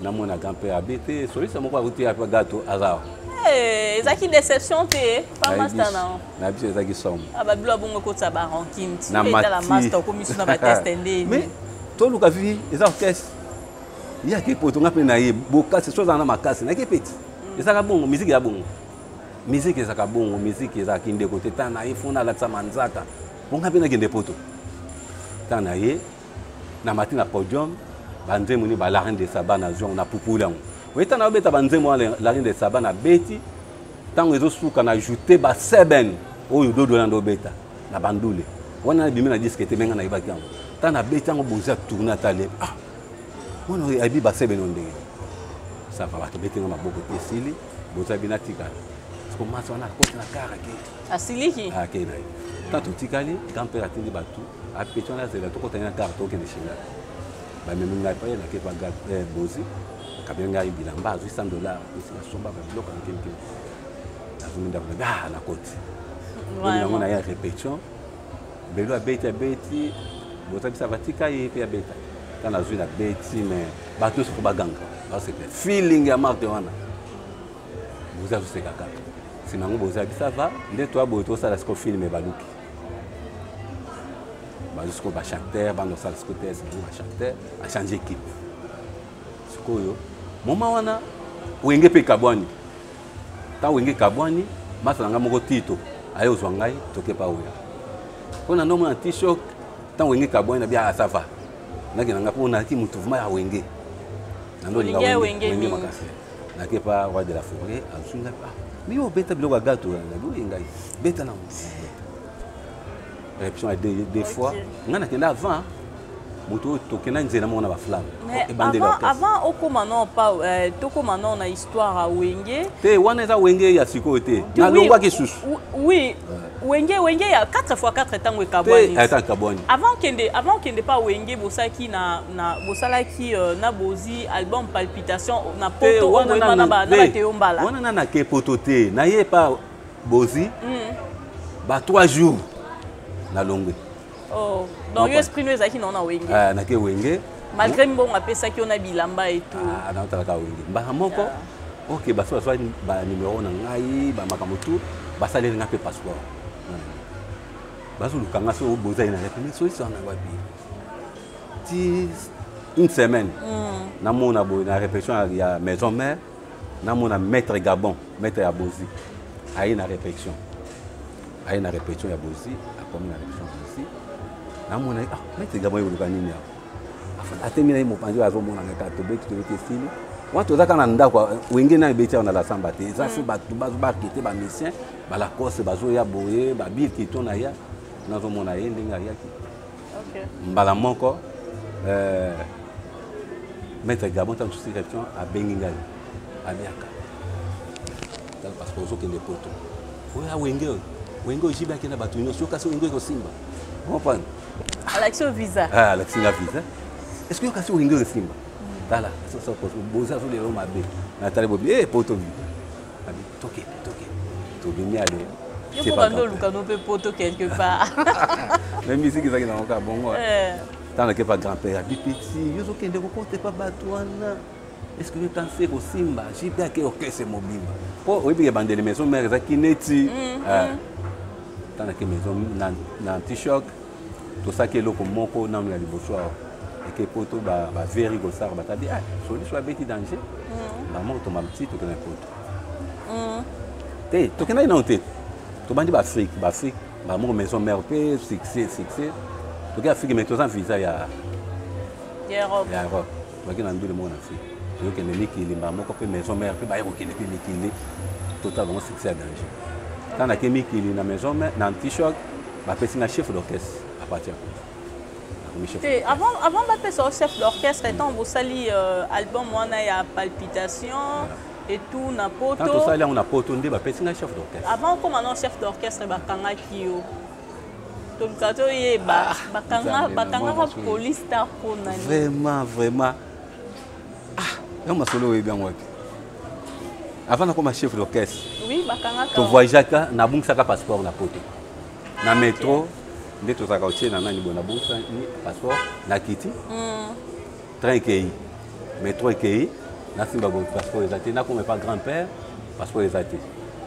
namona grand père abete soliste moko akuti ya gato aza. Eh, ezalaki déception te pa master na na biso ezalaki somo. Ah, babilo abongo ekotisa ba rancune ti etala master okomi su na ba test ndeni. Mais toluka vie eza orchestre. Ye ake poto nga mpe na ye bokasi so ozala na makasi nake peti. Ezalaka bongo, musique ya bongo. Musique ezalaka bongo, musique ezalaki ndeko te tana na ye fona alakisa manzaka. Bonga mpe nakende poto. Tana na ye na mati na podium banzembo ni ba la reine de Saba na zong na pupula yango. Oye tana obeta banzembo wana la reine de Saba na beti ntango ezosuka na ajouter ba seben oyo dodo na ndobeta na bandule. Wana bimi na disque te menga na yebaki yango. Tana na beti yango bozi a tourner atale. Ah! Mwana oyo ayebi ba seben oyo ndenge. Ça va bato beti nga maboko te esili boza bina tikala. Parce que masa wana akoti na car ake. Asiliki? Ake na ye. Tant totikali, grand père atindi bato apeti wana azela tokotani na car tokende chez ngai. Bamemi ngai pa ye nake pa Bozi, akabeli ngai bilamba azwi $100, apesi nasomba ba biloko ya mike mike. Nazongi ndako na ah nakoti. Lobi nango na ye répétition, Belo abeti abeti, boza bisa batika ye pe abeta. Tant nazwi na beti mais bato nyonso fo baganga. Basepela feeling ya marque wana. Boza azoseka kaka. Sima yango boza bisa va nde toya boye tosala siko film baluki. Bazo siko ba chanteur, bando sala siko test, ba chanteur, a changer équipe. Sikoyo moment wana wenge pe kabwani. Tant wenge kabwani, masa na nga moko Tito aye ozwa ngai toke pa oya. Pona ndo mona t-shirt tant wenge kabwani na bia ça va. Nake na nga pona ki mutu vraiment ya wenge. Na ndo linga wenge, wenge makasi. Nake pa roi de la forêt azwi ngai ah mais yo beta biloko ya gato na boye ngai beta na répétition ya deux fois ngai nakenda avant moto oyo tokenda nzela moko na baflamme ebandeli avant okoma non pa tokoma non na histoire ya wenge te wana eza wenge ya sikoyo te nalongwaki susu oui wenge wenge ya 4 x 4 ntango ekabwani te ekabwani avant okende pa wenge bosalaki na na bosalaki na bozi album palpitation na poto oyo na ba na bateyo mbala wana na na ke poto te na ye pa bozi ba 3 jours na longwe. Oh, donc yo esprit no ezalaki na wenge. Ah, na ke wenge. Malgré mbongo apesaki yo na bilamba et tout. Ah, na otalaka wenge. Mbala moko, ok, baso bazwa ba numéro na ngai, ba makambo tout, basaleli nga mpe passeport. Bazoluka nga so bozali na république, so eza na wapi. Ti une semaine. Namona boye na répétition ya maison mère, namona maître Gabon, maître ya Bozi. Aye na répétition. Aye na répétition ya Bozi, akomi na répétition ya Bozi. Namona ah maître Gabon yoluka nini awa. Atemi na ye mopanzi oyo azomona ngai kaka tobeti tobeti esili. Wana toza kaka na ndako wenge na ebeti awa na la samba te. Eza so bato bazo bakete ba musicien, ba Lacoste bazoya boye, ba Bill Tito na ya. Nazomona ye ndenge ayaki. Mbala moko maître Gabon ntango tosi répétition abengi ngai abiaka. Tala parce que ozokende poto. Oyo wenge oyo. Wenge oyo jibe akenda bato nyonso, yo kasi wenge ekosimba. Comprendre? Alakisi yo visa. Ah, alakisi nga visa. Est-ce que yo kasi wenge ekosimba? Tala, so so boza zo lelo mabe. Natali bobi, eh poto bi. Abi toke, toke. Tobimi ale. Yo ko bando luka no pe poto quelque part. Mais musique ezaki na ngoka bongo. Tala ke pa grand-père, abi petit, yo zo kende ko compter pa bato wana. Est-ce que yo kosimba JP ake orchestre mobimba. Po oyebi ke bandele maison mère ezaki neti. Tala ke maison na anti-choc tosaki eloko moko nanu ya liboso awa. Eke poto ba veri kosaka batabi ah solution abeti danger. Ba moko tomba mti tokende poto. Te tokendaki nanu te. Tobandi ba Afrique, ba Afrique. Bamoko maison mère mpe succès, succès. Toki Afrique, mais toza visa ya Europe. Ya Europe. Toki na ndule moko na Afrique, tokende mikili, mbala moko mpe maison mère mpe baye kokende mpe mikili, total bango succès ya danger. Ntango nake mikili na maison mère na antichoc, bapesi nga chef d'orchestre. À partir ya kuna nakomi chef. Te, avant bapesa yo chef d'orchestre, ntango bosali album wana ya Palpitation et tout na Ntango Poto. Tosali yango na Poto nde bapesi ngai chef d'orchestre. Avant okóma no chef d'orchestre, bakangaki yo. Toluka toyeba Nzambe, bakangaka mama. Police Star mpona nini? Vraiment, vraiment, ah, yango masolo oyebi yango wapi? Avant nakoma chef d'orchestre, Oui, bakangaka yo. Tovoyageaka, nabungisaka passeport na Poto, na métro nde tozalaka otie na nani boye. Nabungisa passeport, nakiti train, ekei, métro ekei, nasimba boye, passeport eza te. Nakoma epa grand père, passeport eza te.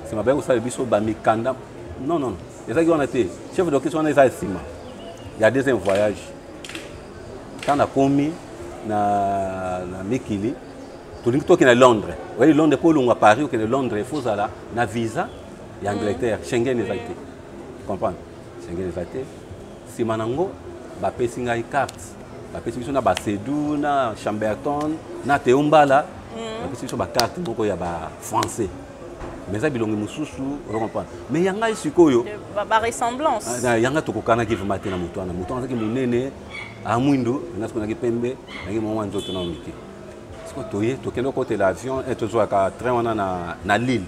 Nsima baye kosala biso bamikanda. Non, non, ezalaki wana te. Chef d'orchestre wana eza nsima ya deuxième voyage. Ntango nakomi na mikili, tolingi tokende Londres. Oyebi Londres, mpo olongwa Paris okende Londres, il faut ozala na visa ya Angleterre. Schengen ezali te, comprendre? Schengen eza te. Nsima nango bapesi ngai carte, bapesi biso na basedu na Chamberton na Teombala, bapesi biso bacarte moko ya bafrançais, mais eza bilongi mosusu, ozo comprendre? Mais ya ngai sikoyo, Baressemblance. Ah, yanga tokokanaki vraiment te na moto wana. Moto wana azalaki monene, amwindu, nga sikoyo naki pembe, naki mwa nzoto na mike. Sikoyo toye, tokende kokotela avion, tozwaka train wana na Lille.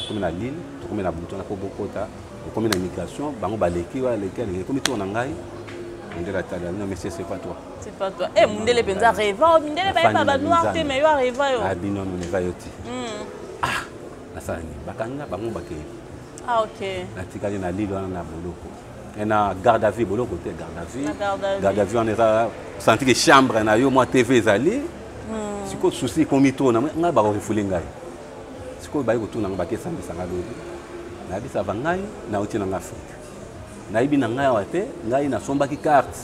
Tokomi na Lille, tokomi na butu wana mpo bokota, okomi na immigration, bango baleki wana, aleki, aleki, ekomi tour na ngai. Mondele atali, non monsieur, c'est pas toi. C'est pas toi. Eh, mundele mpenza rêva. Mindele bayeba banoir te, mais yo arêva yo. Abi non, non, eza yo te. Ah, nasala nini? Bakanga bango, bakei. Ah, ok. Natikali na Lille wana na boloko. Na garde à vue, boloko te, garde à vue. Na garde à vue. Garde à vue wana eza santi ke chambre na yo, mwa TV ezali. Sikoyo souci ekomi to na ngai, bakorefouler ngai. Sikoyo bayi kotuna nga, bakesambisa ngai lobi. Nayebisa va ngai nauti nanga Afrique, nayebi na ngai awa te, ngai nasombaki carte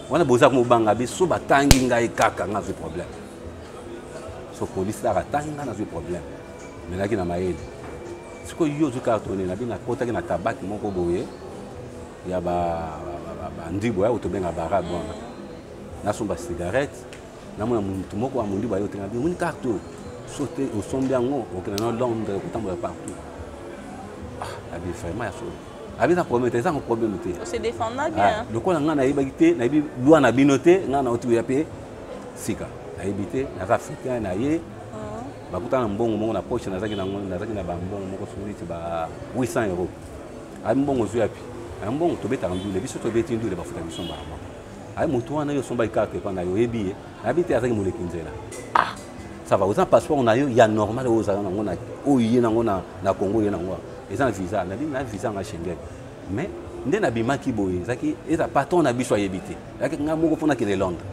wana. Boza komobanga biso, batangi ngai kaka, ngai azwi problème. So police kaka atangi ngai, nazwi problème. Melaki na mayele. Sikoyo yo ozwi carte one, nabi nakotaki na tabaki moko boye ya bandibo ya oyo tobenga barabe wana, nasomba cigarette, namona motu moko ya mondibo aye otenga, omoni carte oyo, so te osombi yango, okende na Londres, kotambola partout. Ah, abi vraiment ya solo, abi eza problème te, eza ngo problème te. Se défenda Ah, bien. Lokola ngai nayebaki te, nayebi loi na bino te, ngai nauti koya mpe sika, nayebi te, naza africain na ye. Bakutana na mbongo moko na poche, nazalaki nango, nazalaki na bambongo moko soki neti ba 800 euro. Ayi mbongo ozwi yapi? Ayi mbongo tobetaka ndule, biso tobeti ndule, bafuta biso mbala moko. Ayi motu wana yo osombaki carte epa na yo, oyebi ye? Nayebi te, azalaki moleki nzela. Ah, ça va, oza na passeport na yo ya normal oyo ozala nango na oyo ye nango na Congo, ye nango eza na visa. Nabi na visa nga Schengen, mais nde nabimaki boye, ezalaki eza patron na biso ayebi te, ezalaki ngai moko mpona kende Londres.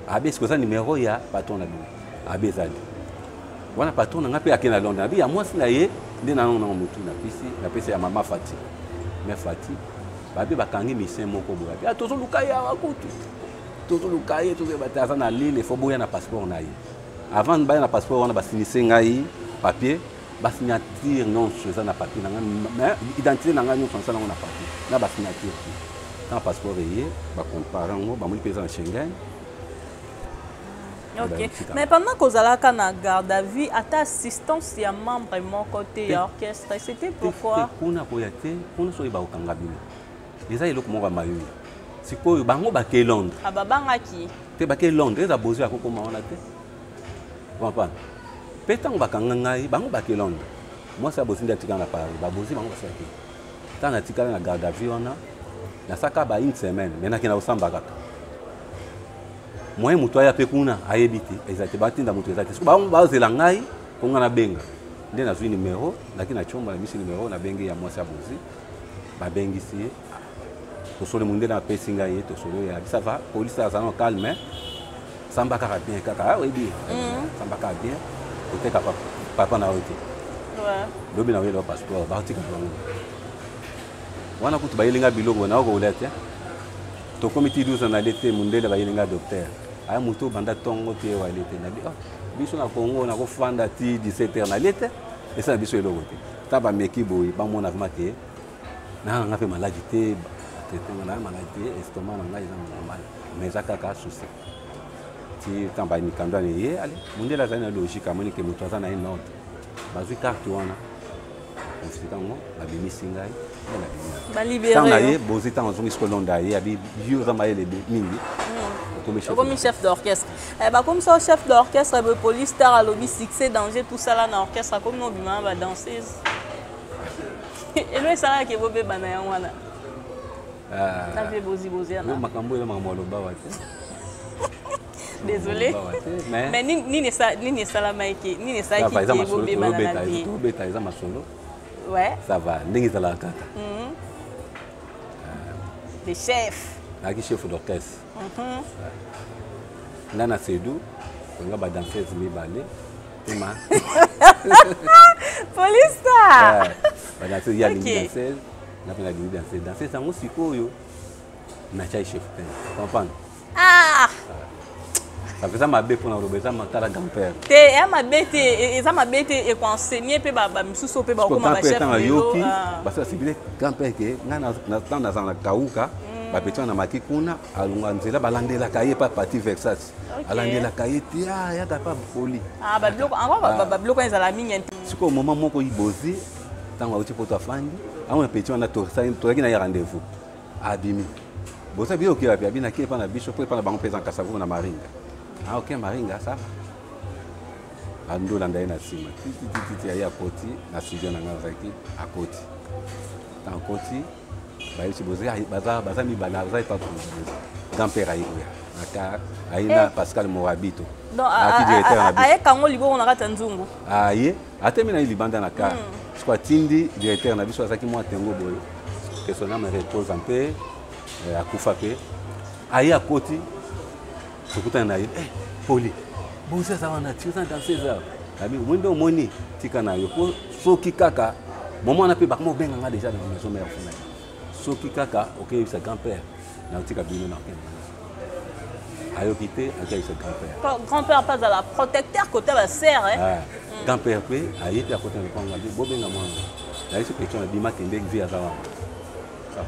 Abi eske oza numero ya patron na bino? Abi ezali wana. Patron na ngai mpe akende na Londres, abi ya mwasi na ye nde nango nango motu napesi, napesi ya mama Fati. Mais Fati babi bakangi musicien moko boye, abi ah, tozoluka ye awa kutu, tozoluka ye, tozoyeba te, aza na Lille, faut boya na passeport na ye. Avant baya na passeport wana, basinise ngai papier, basignature nyonso eza na papier na ngai, mais identité na ngai nyonso nasala yango na papier na basignature te. Ntango passeport eye, bacompare yango, bamoni mpe eza na Schengen. Ok, mais pendant kozalaka na garde à vue, ata assistance ya membre moko te ya orchestre, c'était pourquoi? Kuna koya te, kuna soki bakokanga bino, eza eloko moko ya mayuya. Sikoyo bango bake Londres. Ah, babangaki. Te, bake Londres, eza bozwi ya kokoma wana te, comprendre? Mpe ntango bakanga ngai, bango bake Londres, mwasi ya bozi nde atikala na Paris. Babozi bango basalaki. Ntango natikala na garde à vue wana, nasaka ba une semaine, mais nakenda kosamba kaka. Moyen moto aya mpe kuna ayebi te, eza te, batinda moto eza te. Soki bango bazela ngai mpo ngai nabenga, nde nazwi numero, naki na tiomba na bisi numero, nabengi ya mwasi ya bozi, babengisi ye, tosoli, mondele apesi ngai ye, tosoli ye, abi ça va, polisi aza no calme, samba kaka bien kaka, oyebi, samba kaka bien, koteka papa na yo te. Lobi na oyela passeport, baotika bango wana kutu bayelinga biloko na okolia te. Tokomi ti 12 na te, mondele bayelinga docteur, aya motu obanda ntongo te, wale te. Nabi oh, biso na Congo nakofanda ti 17 heures nalie te, esala biso eloko te. Ta bameki boye, bamona vraiment ke Naa na nga mpe maladi te, batraite nga naa maladi te, estomac na ngai eza normal, mais eza kaka souci. Ti ntango ba mikando wana eye, ale mondele azali na logique, amoni ke moto aza na ye na ordre, bazwi carte wana confisque yango, babimisi ngai nde nabimi. Ntango na ye bozi, ntango azongi sikoyo Londres, aye abi yo oza mayele mingi, okomi chef d'orchestre. Bakomisa chef d'orchestre boye, Police Star alobi succès danger, tout ça là na orchestre, akomi obima na badanseuse. Elo esalaka bobeba na yango wana na vie bozi bozi wana. Makambo eza makambo aloba wa te. Désolé, mais nini esalamaki, nini esalaki ke bobebana na vie? Tobeta eza masolo. Ça va, ndenge ezalaka kaka. Le chef. Nayaki chef d'orchestre nga na Sedu, nga badanseuse mibale tema. Police Star. Badanseuse, ye alingi danseuse, nga mpe nalingi danseuse. Danseuse yango sikoyo natiai chef te, comprendre? Ah! Ça fait mabe mpona koloba, eza matala grand père. Te, eya mabe te, eza mabe te, ekoenseigner mpe bamisusu mpe bakokoma bachef. Ntango ayoki basi basibile grand père ke ngai ntango nazala na kauka, bapeti wana maki kuna, alonga nzela, balandelaka ye pa parti Versace, alandelaka ye te, yaka pa poli. Babiloko ezala mingi. Sikoyo moma moko ibozi, ntango auti poto, afandi amona peti wana, tozalaki na ye rendez-vous, abimi boza biyo okeya pe abina ke epa na biso po epa na bango mpe eza Kasavubu na Maringa. Ah ok, Maringa, ça va. Andolanda ye na nsima titititi, aye akoti na studio na ngai, azalaki akoti. Ntango akoti, bayebisi boza baza mibale, aza epa grand père aye koya na car, aye na Pascal Morabito. Aki directeur na biso. Ayekango libongo na kati ya nzungu. Aye atemi na ye libanda na car. Siko atindi directeur na biso, azalaki mwa tengo boye, que son âme repose en paix, akufa mpe. Aye akoti, tokutana na ye, poli bozi aza wana ti oza danseuse awa. Abi omoni nde omoni, tika na yo, po soki kaka momo wana mpe bakoma obenga nga déjà na maison mère funa, soki kaka okeyebisa grand père na otika bino na okende. Ayoki te, akeyebisa grand père. Grand père mpe azala protecteur côté basere. Grand père mpe aye mpe akota na lopango, abi bobenga mwana nayesi petit wana, bima kende, vi aza wana.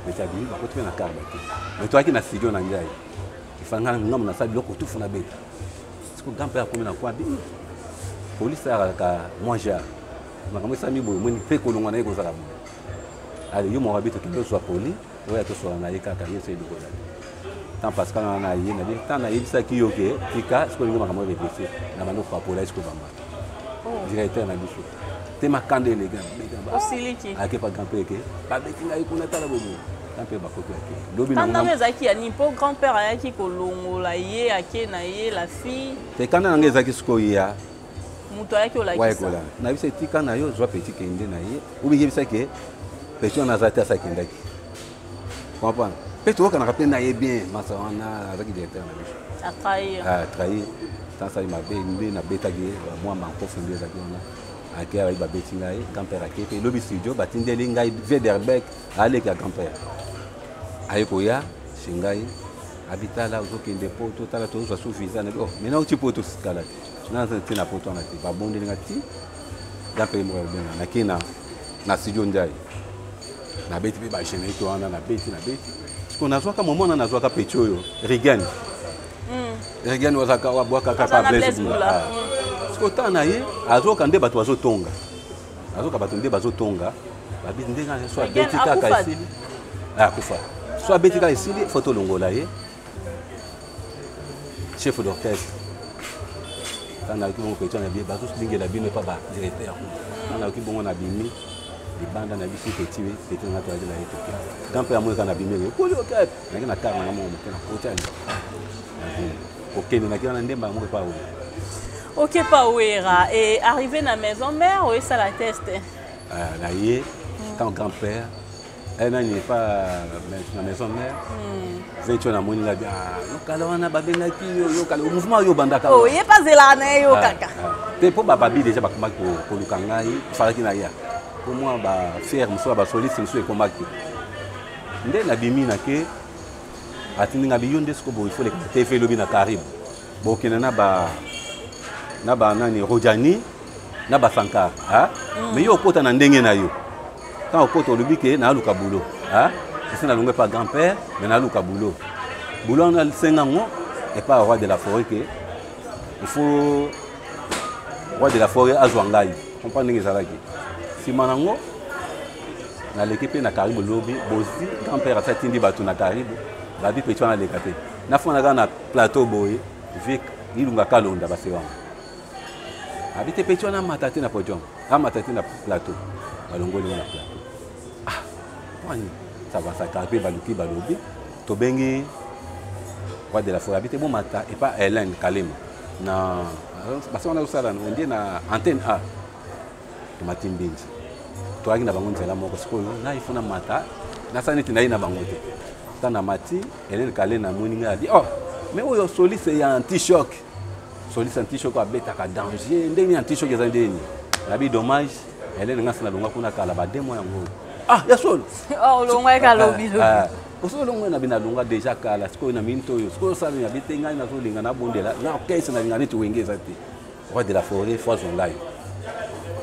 Petit abimi, bakoti mpe na car, bake. Mais toyaki na studio na ngai, efanga ngambo, nasala biloko tufu na beta. Siko grand père akomi na kwa, abi polisi ayakaka mwa genre makambo esalami boye, omoni mpe kolongwa na ye kozala boye. Ale yo moko abi tokende ozwa poli oyo atosola na ye kaka ye so elikola tant Pascal wana na ye nabi tant nayebisaki yo ke tika sikoyo olingi makambo réfléchir na bando kopapola ye. Sikoyo bamba directeur na biso te, makanda eleka. Osiliki. Ake pa grand père ke babeti ngai kuna, tala bobo grand père bakoki ake lobi. Kanda ngo ezalaki ya nini? Mpo grand père ayaki kolongola ye, ake na ye la fille. Te, kanda na ngai ezalaki sikoyo ya moto ayaki olakisa. Nayebisa etika na yo, zwa petit, kende na ye, obi yebisa ke petit wana aza te, asa akendaki, comprendre? Mpe toyokanaka mpe na ye bien, masa wana azalaki directeur na biso. Atrahir. Atrahir, ntango asali mabe nde nabetaki ye mwa mankofi nde ezalaki wana. Ake ayi babeti ngai, grand père ake mpe elobi studio, batindeli ngai Vederbeck, aleki ya grand père, aye koya chez ngai, abitala ozokende po totala tozwa su visa na oh maintenant oti po tosikala te, naza te na poto wana te. Babondeli nga ti grand père moko abenga, nake na studio ndiaye, nabeti mpe bagénérique wana, nabeti nabeti. Siko nazwaka momo wana, nazwaka petit oyo Rigen, Rigen wazaka wabwakaka pa Blaise Bula. Siko tala na ye, azoka nde bato bazotonga, azoka bato nde bazotonga, babi ndenge so abeti kaka esili, akufa. So abeti kaka esili, fo tolongola ye chef d'orchestre. Ntango nayoki bongo, petit wana bie bazolingela bino epa badirecteur. Ntango nayoki bongo, nabimi libanda na biso, petit petit nanga toyaki na ye, toke. Grand père amoni kaka nabimi, ekoli oke, naki na kar nanga moko moke, na koti ali kokende, naki wana ndemba moko epa oyo. Ok, pa Wera et arrivé na maison mère, oyesala test. Na ye quand grand père nani pa na maison mère, veti oyo namoni nga yokala wana babengaki yo, yokala mouvement oyo obandaka. Ye mpe azelaka na ye yo kaka. Te, mpo bababi déjà bakomaki koluka ngai, falaki na ya po mwa bafiere mosusu ya basoliste mosusu ekomaki nde nabimi na ke atindi nga biyo nde siko boye foleka na TV elobi na Caribe, bokende na ba nani Rojani na basankar. Mais yo okota na ndenge na yo, ntango okota olobi ke naaluka bulo. Esi nalongwe epa grand père, mais naluka boulot. Boulot wana nasenga yango epa roi de la forêt ke il faut roi de la forêt azwa ngai. Comprendre ndenge ezalaki. Nsima nango naleki mpe na Karibu lobi, bozi grand père asi atindi bato na Karibu, babi petit wana aleka te. Nafanda kaka na plateau boye, vie Ilunga Kalonda base wana abi te petit wana amata te na podium, amata te na plateau, balongoli wana plateau. Ah, wani ça va, ça mpe baluki balobi tobengi roi de la forêt, abi te bomata epa Hélène Kalema na base wana azosala ondie na antenne A. Tomati mbinzi, toyaki na bango nzela moko. Sikoyo ngai fo namata, nasala neti naye na bango te. Ta namati, Hélène Kalema namoni ngai, abi oh mais oyo soliste ya anti-choc, soliste anti-choc abetaka danger ndenge nini? Anti-choc eza ndenge nini? Nabi dommage Hélène, ngai nasi nalongwa kuna kala ba 2 mois yango. Ah, ya solo? Olongwaki alobi. Oso olongwa na bino, alongwa déjà kala. Sikoyo na minute oyo sikoyo osala nini? Abi te, ngai nazolinga nabondela na orchestre, nalinga neti Wenge eza te, roi de la forêt fo azwa ngai.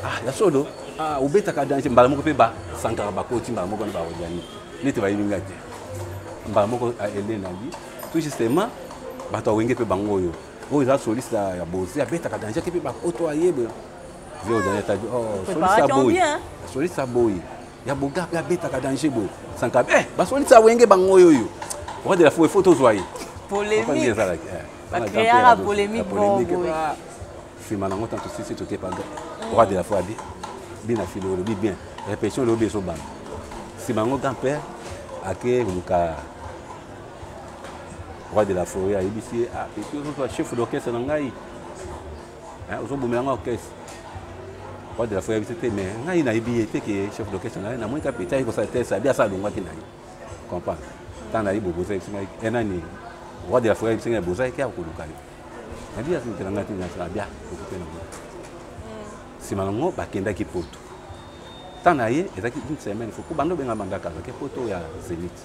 Ah, ya solo? Ah, obetaka danger. Mbala moko mpe basankara bakoti mbala moko na baorgani neti bayebi ngai te. Mbala moko Hélène abi tout justement bato ya Wenge mpe bango oyo, oyo eza soliste ya bozi, abetaka danger te, mpe bakoto ayebe vie odani tabi. Oh, soliste ya boyi, soliste ya boyi ya boga mpe abetaka danger boye. Sankara eh, basoliste ya Wenge bango oyo, oyo roi de la forêt faut tozwa ye. Polémique ezalaki, bacréaka polémique. Boye nsima nango tanto sisi toke pa roi de la forêt, abi bina filo olobi bien, répétition olobi ezobanda. Nsima yango grand père ake koluka roi de la forêt, ayebisi ye: ah petit, ozozwa chef d'orchestre na ngai, ozobomela ngai orchestre. Roi de la forêt ayebisi te, mais ngai nayebi ye te ke chef d'orchestre na ye. Namoni ka petit aye kosala test, abi asa alongwaki na ye. Comprendre, ntango nayebi boboza, ayebisi ngai enani, roi de la forêt ayebisi ngai boza eke akoluka yo. Nabi azokela ngai te, nasala bia okupe nango. Nsima nango bakendaki poto. Ntango na ye ezalaki une semaine fo po bando obenga bandaka azalaki poto ya Zénith.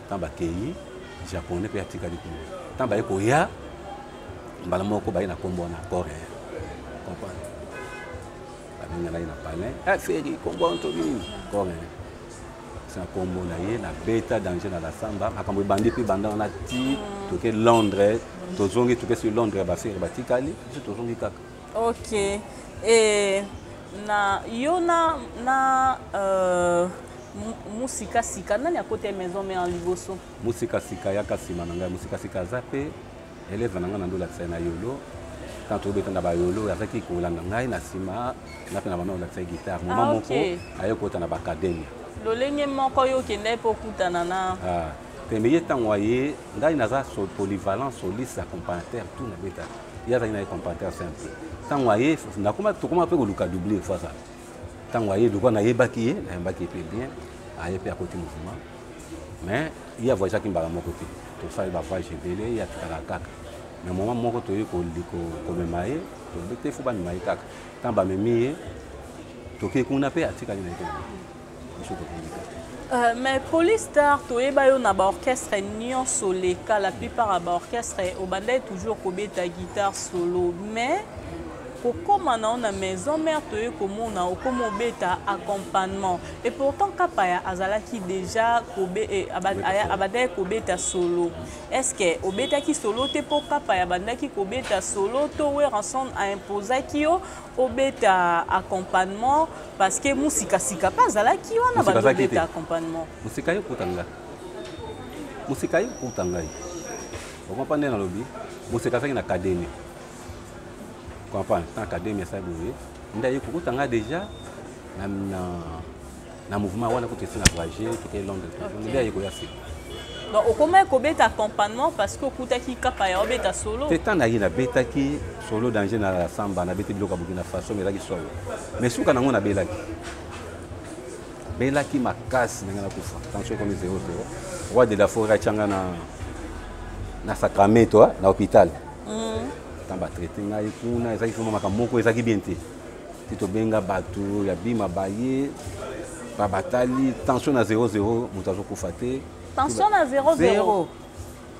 Ntango bakei, japonais mpe atikali kuna. Ntango baye koya, mbala moko baye na nkombo wana coréen. Comprendre, babenganaki na palin eh, feri nkombo wana tobi nini, coréen na nkombo na ye nabeta danger na la samba. Makambo ebandi mpe banda wana ti toke Londres, tozongi, toke sur Londres, bafere batikali, biso tozongi kaka. Ok, e na yo na Musika Sika, nani akota maison mère liboso? Musika Sika yaka nsima na ngai. Musika Sika aza mpe élève na ngai, na ndolakisa ye na yolo. Tant tobeta na bayolo, azalaki kolanda ngai na nsima, nga mpe na banda kolakisa ye guitare. Moma moko aye kota na baacademia. Lolenge moko yo okende mpe okutana na Te, me ye ntango aye, ngai naza polyvalent, soliste, accompagnateur, tout nabeta. Ye azalaki na ye accompagnateur simple. Ntango aye, nakoma tokoma mpe koluka double fo azala. Ntango aye, lokwa nayebaki ye, nayembaki ye mpe bien, aye mpe akoti mouvement. Mais ye avoyageaki mbala moko te, tosali bavoyage ebele, ye atikaka kaka. Mais moment moko toye komema ye, tolobi te fo bamema ye kaka. Ntango bamemi ye, tokei kuna mpe atikali na ye mpe, biso tokondi kaka. Mais Police Star, toyeba yo na baorchestre nyonso leka, la plupart ya baorchestre obandaki toujours kobeta guitare solo. Mais kokóma na yo na maison mère, toye komona okóma obeta accompagnement. Et pourtant Kapaya azalaki déjà abandaki kobeta solo. Est ce que obetaki solo te mpo Kapaya abandaki kobeta solo, to Werrason aimposaki yo obeta accompagnement? Parce que Musikasika mpe azalaki wana, bandobeta accompagnement. Mosika ye okuta ngai, mosika ye okuta ngai, okompa nde nalobi mosika azalaki na académie. Comprendre, tant académie asali boye nde aye kokuta ngai déjà na mouvement wana. Kutu esi na voyage, toke Londres, nde aye koya nsima. Donc okomaki kobeta accompagnement parce que okutaki Kapaya obeta solo? Te, ntango naye nabetaki solo danger na samba, nabeti biloko ya Burkina Faso, mais ezalaki solo. Mais suka nango nabelaki, belaki makasi ndenge nakufa, tension ekomi 00. Roi de la forêt atianga na Sacramento, na hôpital. Ntango batraite ngai kuna, ezalaki vraiment makambo moko ezalaki bien te. Ti tobenga bato ya bima, baye babatali tension na 00, moto azokufa te. Tension na 00?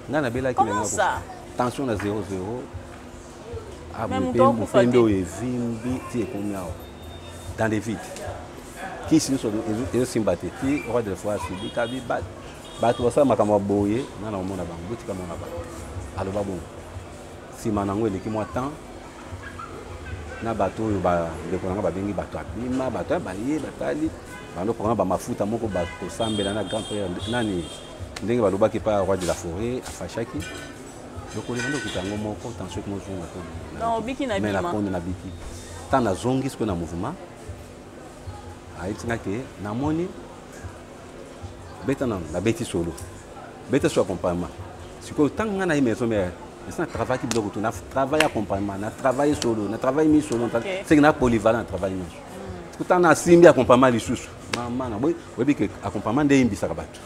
Ngai nabelaki. Comment ça? Tension na 00, mopende oyo evimbi ti ekomi awa dans les vides. Kisi nyonso ezosimba te. Ti roi de la forêt asibika bi bato basala makambo ya boye, nga na komona bango, botika mona bango. Aloba bongo. Nsima nango eleki mwa temps na bato oyo bandeko na nga babengi bato abima, bato ya baye batali bando programme bamafuta moko bakosambela na grand frère nani, ndenge balobaki pa roi de la forêt afashaki lokolo ebandi okita yango moko, tension ekomozonga. Mais nakonde nabiki ntango nazongi sikoyo na mouvement, ayebisi nga ke namoni beta nano, nabeti solo, beta so accompagnement. Sikoyo ntango nga na ye maison mère, esi na travaillaki biloko tu, na travaille accompagnement, na travaille solo, na travaille mi solo, seke na polyvalent, na travaille nyonso. Ntango nasimbi accompagnement lisusu, mama na oyebi ke accompagnement nde eyimbisaka bato.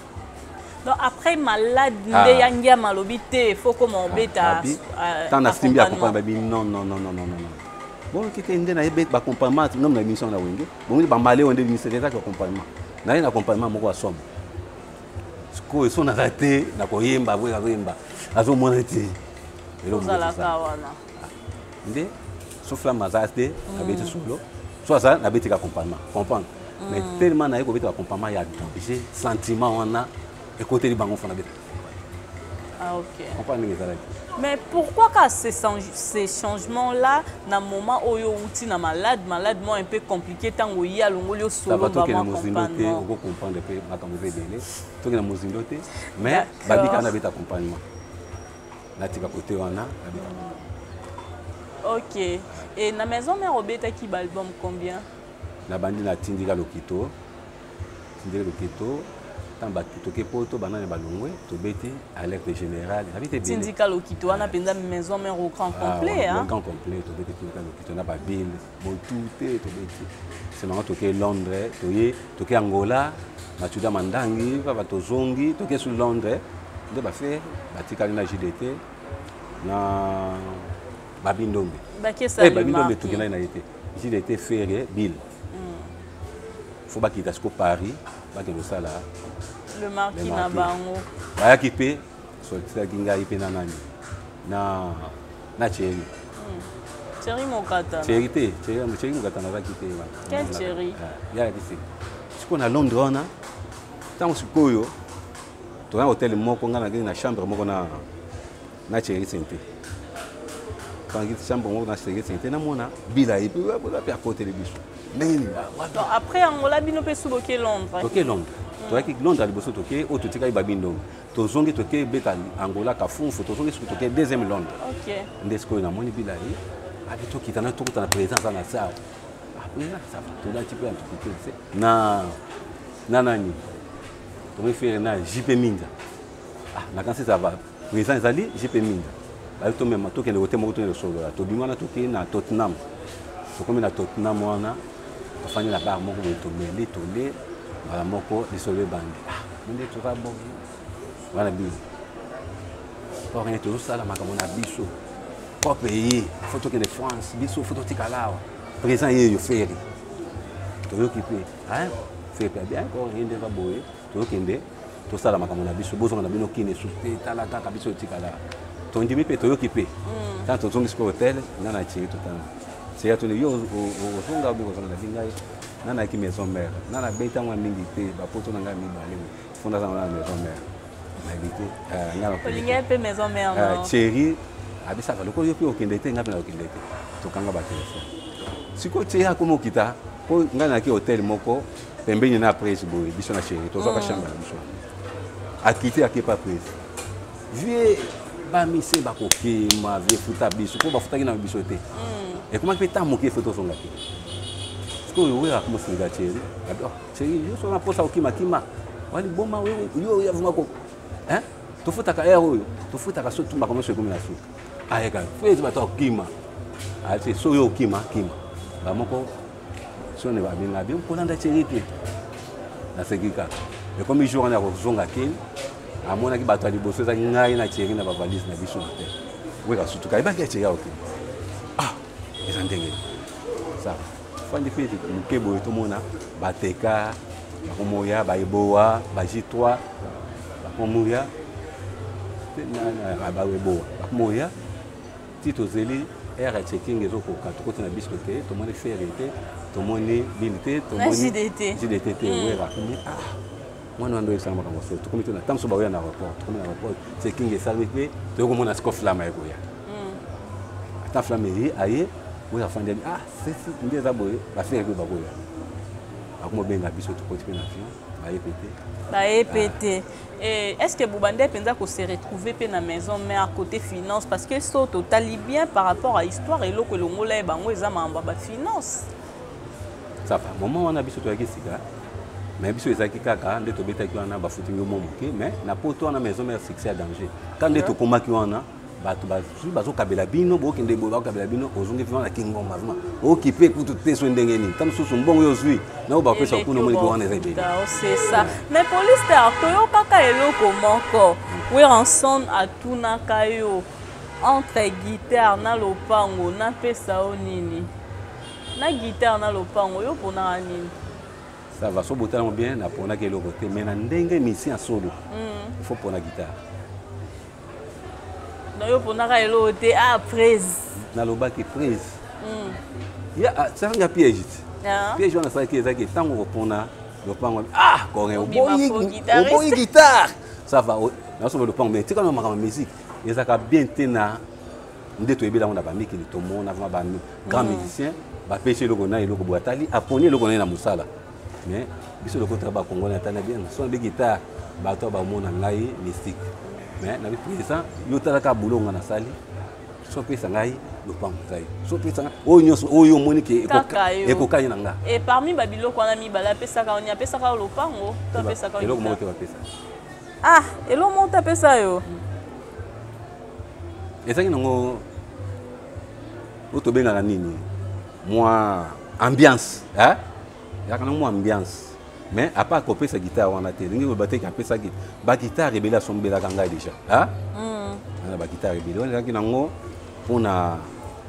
Donc après malade nde ya ngiama alobi te, faut koma obeta. Ntango nasimbi accompagnement, babi non, non, non, non, non, non, bon kite nde nayebi baaccompagnement ngam na émission na Wenge bongi bamale oyo nde bimisaka ezaki accompagnement naye na accompagnement moko ya somo. Sikoyo so naza te na koyemba, boye azoyemba, azomona te. Ozalaka wana. Nde so flamme aza te, nabeti solo, so aza, nabeti accompagnement, comprendre. Mais tellement naye kobeta accompagnement ya danger, sentiment wana ekoteli bango, fo nabeta. Ah, ok. Comprendre ndenge ezalaki. Mais pourquoi ka ces changements-là na moment oyo outi na malade, malade moi un peu compliqué, ntango ye alongoli yo solo? Tokende mozindo te, okocomprendre mpe makambo eza ebele. Tokende na mozindo te, mais babika nabeta accompagnement, natika kote wana, nabeta. Ok, et na maison mère obetaki baalbum combien? Nabandi na Tindika Lokito, Tindika Lokito. Ntango bato toke poto, banani balongwe, tobeti Alerte Générale, nabeti ebele. Tindika Lokito wana mpenza maison mère au grand complet. Ah, grand complet. Tobeti Tindika Lokito na babile motu te, tobeti. Nsima ngo toke Londres, toye toke Angola, Matuda Mandangi papa, tozongi, toke su Londres nde bafe batikali na JDT na Babindombe. Babindombe tokendaki na ye te, JDT, Ferre, Bill fo bakita siko Paris, bakende kosala. Le marquis na bango. Bayaki mpe sotiaki ngai mpe na nani na Thierry. Thierry Mokata. Thierry te, Thierry Mokata nazalaki te. Quel Thierry? Yalaki se sikoyo na Londres wana. Ntango sikoyo toza na hotel moko, ngai nakei na chambre moko na Thierry Sente. Tangi chambre moko na Thierry Sente, namona bila ye mpe akoteli biso ndenge nini. Après Angola, bino mpe su boke Londres? Toke Londres. Toyaki Londres ya liboso, toke oyo totikaki babindongo, tozongi, toke beta Angola Kafunfu, tozongi soki toke deuxième Londres. Nde sikoyo namoni bila ye abi tokita na tokuta na président aza na sawa. Président, ça va, tolati mpe antiquité na nani, tomoni Ferre na JP Minza. Ah, nakanisi ça va, président ezali JP Minza. Bayi tomema, tokende kote moko, tokende kosolola. Tobimi wana, tokei na Tottenham. Tokomi na Tottenham wana, tofandi na bar moko boye, tomeli, tole mbala moko, lisolo ebandi. Ah, nde toza bongo wana, bino orene, tozosala makambo na biso propre ye, fo tokende France, biso fo totikala awa. Président ye yo Ferre, toyoki mpe Ferre mpe abi encore ye nde eza boye, tozokende tosala makambo na biso, bozonga na bino kini esusu te, tala kaka biso totikala. Tondimi mpe, toyoki mpe. Ntango tozongi sikoyo hotel, nga na Thierry, totanga Thierry atuni yo ozonga obi kozonga na bingai nga nayaki maison mère, nga nabeti yango ya mingi te, bapoto na ngai mibale fo nazanga na maison mère, nayebi te. Olingi mpe maison mère? Thierry abisaka lokola yo mpe okende te, ngai mpe nakokende te. Tokanga batelefone. Sikoyo Thierry akoma okita mpo ngai nayaki hotel moko pembeni na prise boye, biso na chéri tozwaka chambre na biso. Akiti, akepa prise, vie bamise bakokema vie futa biso mpo bafutaki na biso te. Ekomaki mpe ntango moke fo tozonga te. Sikoyo oyo akomosinga Thierry, Thierry, yo so na mposa okimakima waliboma yo yavuma ko tofutaka aire oyo tofutaka so makambo nyonso ekomi na suka. Ayeka fo bato akokima ati so yo okima kima bamoko sone babenga bi kolanda Thierry te. Naseki kaka. Ekomi jour wana ya kozonga kini, amonaki bato ya liboso ezaki ngai na Thierry na bavalise na biso na te. Weka sutuka ayebaki ya Thierry aokima. Ah, eza ndenge ça fandi mpe moke boye, tomona bateka bakomoya baeboa ba J3 bakomoya baeboa bakomoya ti tozeli aire ya checking ezokoka, tokoti na biso te, tomoni Ferre te. Tomoni bili te, tomoni JDT. JDT te. Wera akomi, ah, mwana wana oyebisanga makambo so. Tokomi to na ntango so baoya na aéroport, tokomi na aéroport, checking esalemi mpe toyei komona siko Flamme aye koya. Ata Flamme eye, aye, oyo afandi abi, ah, nde eza boye, basengaki mpe bakoya, bakomobenga biso, tokoti mpe na avion, baye mpe te. Baye mpe te. Est ce que bobande mpenza kose retrouver mpe na maison mère côté finance? Parce que so totali bien par rapport à histoire, eloko elongola ye bango eza makambo ya bafinance. Ça va, moment wana biso toyaki sika, mais biso ezalaki kaka nde tobetaki wana, bafuti ngo mwa moke, mais na poto wana, maison mère, succès ya danger. Ka nde tokomaki wana, bato bazwi, bazokabela bino, bokende boye, bakokabela bino, ozongi vraiment na Kingomba, vraiment okipe kutu te. So ndenge nini, ta mosusu mbongo oyo ozwi na oyo bapesa kuna, omoni wana eza ebele. C'est ça. Mais Police Star, toyokaka eloko moko, Werrason atunaka yo: entre guitare na lopango, napesa yo nini? Na guitare na lopango, yo mponaka nini? Ça va, so botalango bien, naponaki eloko te, mais na ndenge musicien ya solo, il faut pona guitare. Na yo mponaka eloko te? Ah, prise. Nalobaki prise ya sanga piège te. Piège wana asalaki ezalaki ntango kopona lopango, ah, korin, oboyi guitare, ça va, nasomba lopango, mais tika na makambo ya musique ezalaka bien te. Na nde toyebeli yango na bamikili, tomona vraiment ba grand musicien bapesi eloko na eloko boye, atali, aponi eloko na ye na mosala. Mais biso lokotaka bakongoli, ata na bien so nabi guitare, bato bamona ngai mystique. Mais nabi président, yo talaka boulot nga nasali, so opesa ngai lopango ngai, so opesa ngai oyo nyonso oyo omoni ke ekokani na nga. Et parmi babiloko wana mibale, apesaka oni? Apesaka yo lopango to apesaka? Eloko moko te bapesa. Ah, eloko moko te apesa yo? Ezalaki nango oyo tobengaka nini, mwa ambiance, ezalaka nango mwa ambiance. Mais à part kopesa guitare wana te, ndenge koloba te apesaki baguitare ebele, asombelaka ngai déjà na baguitare ebele. Wana ezalaki nango mpona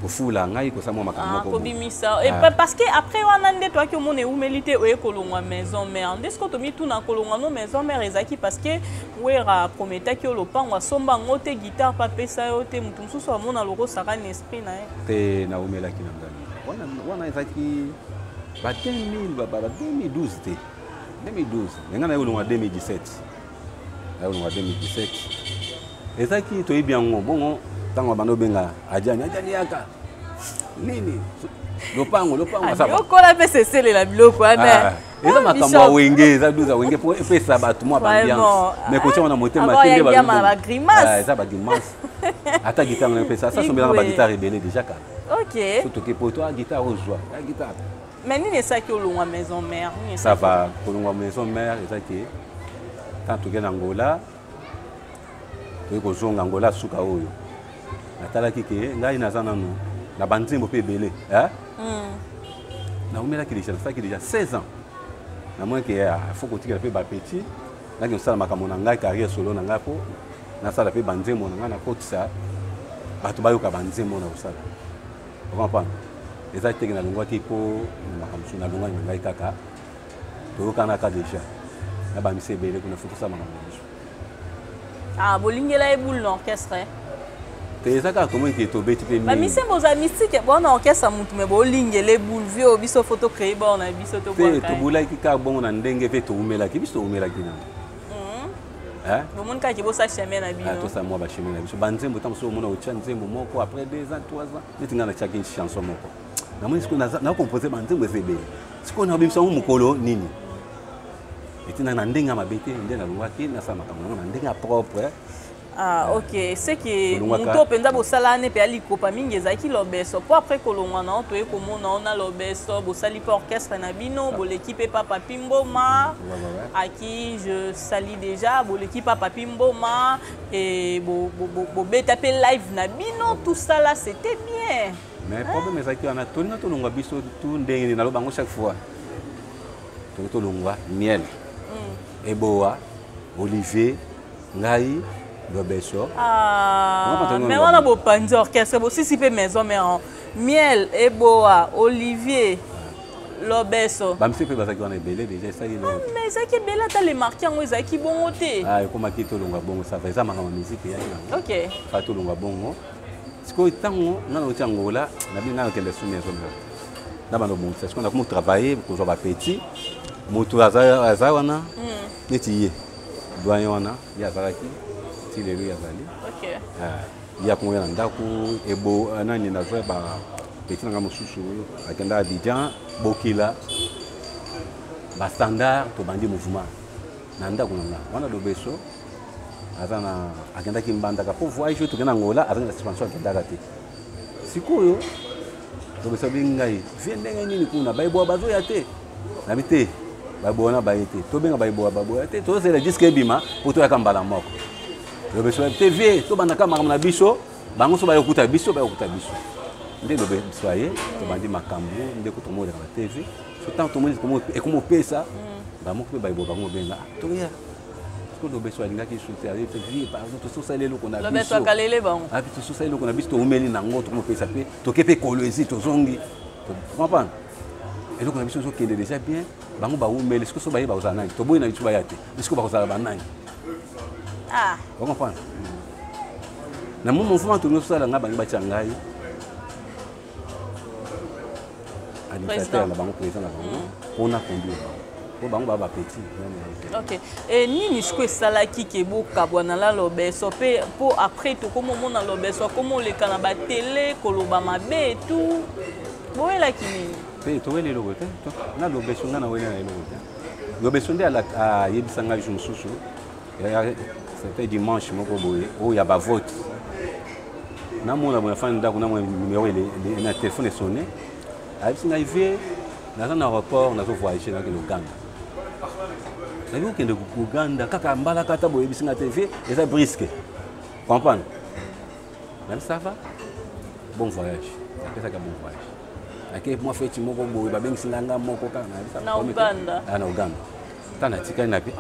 kofula ngai, kosala mwa makambo moko. Kobimisa, parce que après wana nde toyaki omona ewumeli te, oye kolongwa maison mère. Nde sikoyo tomituna, kolongwa no maison mère ezalaki parce que Wera aprometaki yo lopango, asomba yango te, guitare mpe apesa yo te? Moto mosusu amona lokosaka na esprit na ye. Te, naumelaki na ngai wana, ezalaki ba 2000, ba 2012 te, 2012. Me ngai naye kolongwa 2017, naye kolongwa 2017. Ezalaki toyebi yango bongo, ntango banda obenga Ajani, Ajani yaka, nini, lopango, lopango. Okola mpe seselela biloko wana. Eza makambo ya Wenge, eza 12 ya Wenge po epesa bato mwa baambiance, mais kotia wana motema te. Nde eza bagrimace. Ata guitare ngo epesa, asa sombelanga baguitare ebele déjà kala. So toke poto, a guitare, ozwa a guitare. Mais nini esaki olongwa maison mère? Ça va, kolongwa maison mère ezaki tant toke na Angola, toyei kozonga Angola, suka oyo natalaki ke ngai naza nanu na banzembo mpe ebele. Naumelaki déjà, nasalaki déjà 16 ans, namonaki ke faut kotikela mpe bapetits. Naki kosala makambo na ngai, carrière solo na ngai, mpo nasala mpe banzembo na ngai, nakotisa bato bayoka banzembo na kosala. Ocomprendre, eza teke nalongwaki mpo na makambo mosusu, nalongwaki na ngai kaka, toyokanaka déjà na bamisi ebele kuna, faut tosala makambo na biso. Ah, bolingela ye boule na orchestre? Te, eza kaka tomoni ke tobeti mpe. Bamise bozala mystique bona orchestre mutu, me bolingela boule vie oyo biso faut tocréer bor na biso. Te, tobulaki kaka bongo na ndenge mpe toumelaki, biso toumelaki nano. Bomoni kaka bosa chemin na bino. Tosala mwa bachemin na biso, banzembo. Ntango mosusu omona otya nzembo moko après 2 ans, 3 ans, neti ngai natiaki chanson moko, namoni sikoyo nakompose banzembo eza ebele, sikoyo nabimisa yango mokolo nini? Etina na ndenge ya mabe te, nde nalongwaki, nasala makambo nango na ndenge ya propre. Ah, ok, c'est que moto mpenza bosala ane mpe alikopa mingi ezalaki Lobeso, po après kolongwa na yo, toye komona o na Lobeso, bosali mpe orchestre na bino, boleki mpe pa Papi Mboma, à qui je sali déjà. Boleki pa Papi Mboma e bobeta mpe live na bino, tout ça là, c'était bien. Mais problème ezalaki wana, tolinga tolongwa biso tu ndenge nini, naloba yango chaque fois, toki tolongwa Miel, Eboa, Olivier, ngai, Lobeso. Ah, mais wana bopanzi orchestre, bosisi mpe maison mère. Miel, Eboa, Olivier, Lobeso. Bamisi mpe bazalaki wana ebele déjà, esali. Mais ezalaki ebele, ata le marqué yango ezalaki bongo te. Ekomaki tolongwa bongo, ça va, eza makambo ya musique eyaki nango. Fa tolongwa bongo. Sikoyo ntango nga nauti Angola, nabi ngai nakende su maison mère. Na bando bongisa sikoyo nakomi travailler kozwa bapetit moto aza wana neti ye doyen wana ye azalaki ti lelo ye azali. Ye akomoya na ndako ebo nani nazwa ba petit na nga mosusu akenda Abidjan bokila bastandard tobandi mouvement na ndako na nga wana. Lobeso aza na akendaki Mbandaka mpo voyage oyo tokenda Angola, azalaki na suspension, akendaka te. Sikoyo lobeso abi ngai vie ndenge nini kuna bayeboya bazoya te, nabi te baboya na baye te, tobenga bayeboya baboya te, tozozela disque ebima mpo toyaka mbala moko. Lobeso te vie tobandaka makambo na biso, bango so bayokuta biso, bayokuta biso nde lobeso aye tobandi makambo ndeko tomonaka na TV. So ntango tomoni ekomopesa bamoko mpe bayeboya bango obenga toya siko lobeso alingaki su te, aye te vie pardon tososala eloko na biso, abi tososala eloko na biso, toumeli nango, tokomopesa mpe toke mpe Kolwezi tozongi comprendre eloko na biso ezokende déjà bien, bango baumeli siko so baye bakozala nani, toboyi na biso baya te, siko bakozala banani? Ocomprendre na mo mouvement tolingi tosala ngai bangi batya ngai administrateur na bango, président na bango mpona conduire bango po bango baa bapetit. Ok, e nini siko esalaki ke bokabwana na Lobeso mpe mpo après tokomomona Lobeso akoma oleka na batele koloba mabe etu, boyelaki nini? Mpe toweli eloko te na Lobeso, ngai naweli na eloko te. Lobeso nde ayebisa ngai jour mosusu, c'était dimanche moko boye oyo ya bavote, namona boye afandi ndako, namona numéro na telefone esonne, ayebisi ngai vie naza na aéroport, nazo voyage, nakende Uganda. Nabi okende Uganda kaka mbala kata boyebisi ngai te vie, eza brusque, comprendre? Nabi ça va, bon voyage, napesaka bon voyage. Nake mwa feti moko boye babengisi nga nga moko kaka. Na Uganda? Na Uganda. Ntango natikali na bi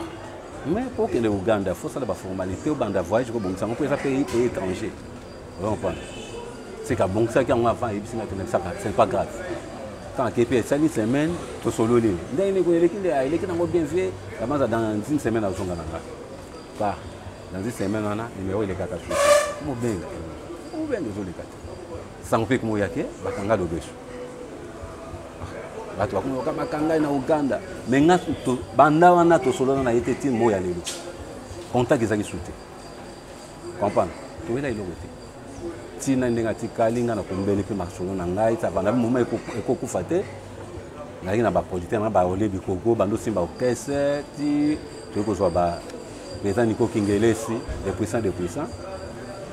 mais mpo okende Uganda faut osala baformalité, obanda voyage kobongisa yango mpo eza pays étranger, ocomprendre? Seka abongisaki yango avant ayebisi nga te, nabisaka c'est pas grave. Ntango akei mpe esali semaine, tosololi ndenge nini eleki nde eleki nango bien vie nabanza dans une semaine azonga na nga par dans une semaine wana numéro elekaka susu, mobenga obenga ezoleka te, sango mpe komoya ke bakanga Lobeso, bato bakomoyoka bakanga ye na Uganda. Mais nga banda wana tosolana na ye te ti moya lelo, contact ezalaki su te, comprendre? Toyela eloko te ntina ndenge atikali nga na kombeli mpe masolo na ngai banda moma ekokufa te. Nazalaki na baproducteur na baole bikoko bando osimba orchestre ti toyei kozwa ba président Niko Kingelesi de puissant de puissant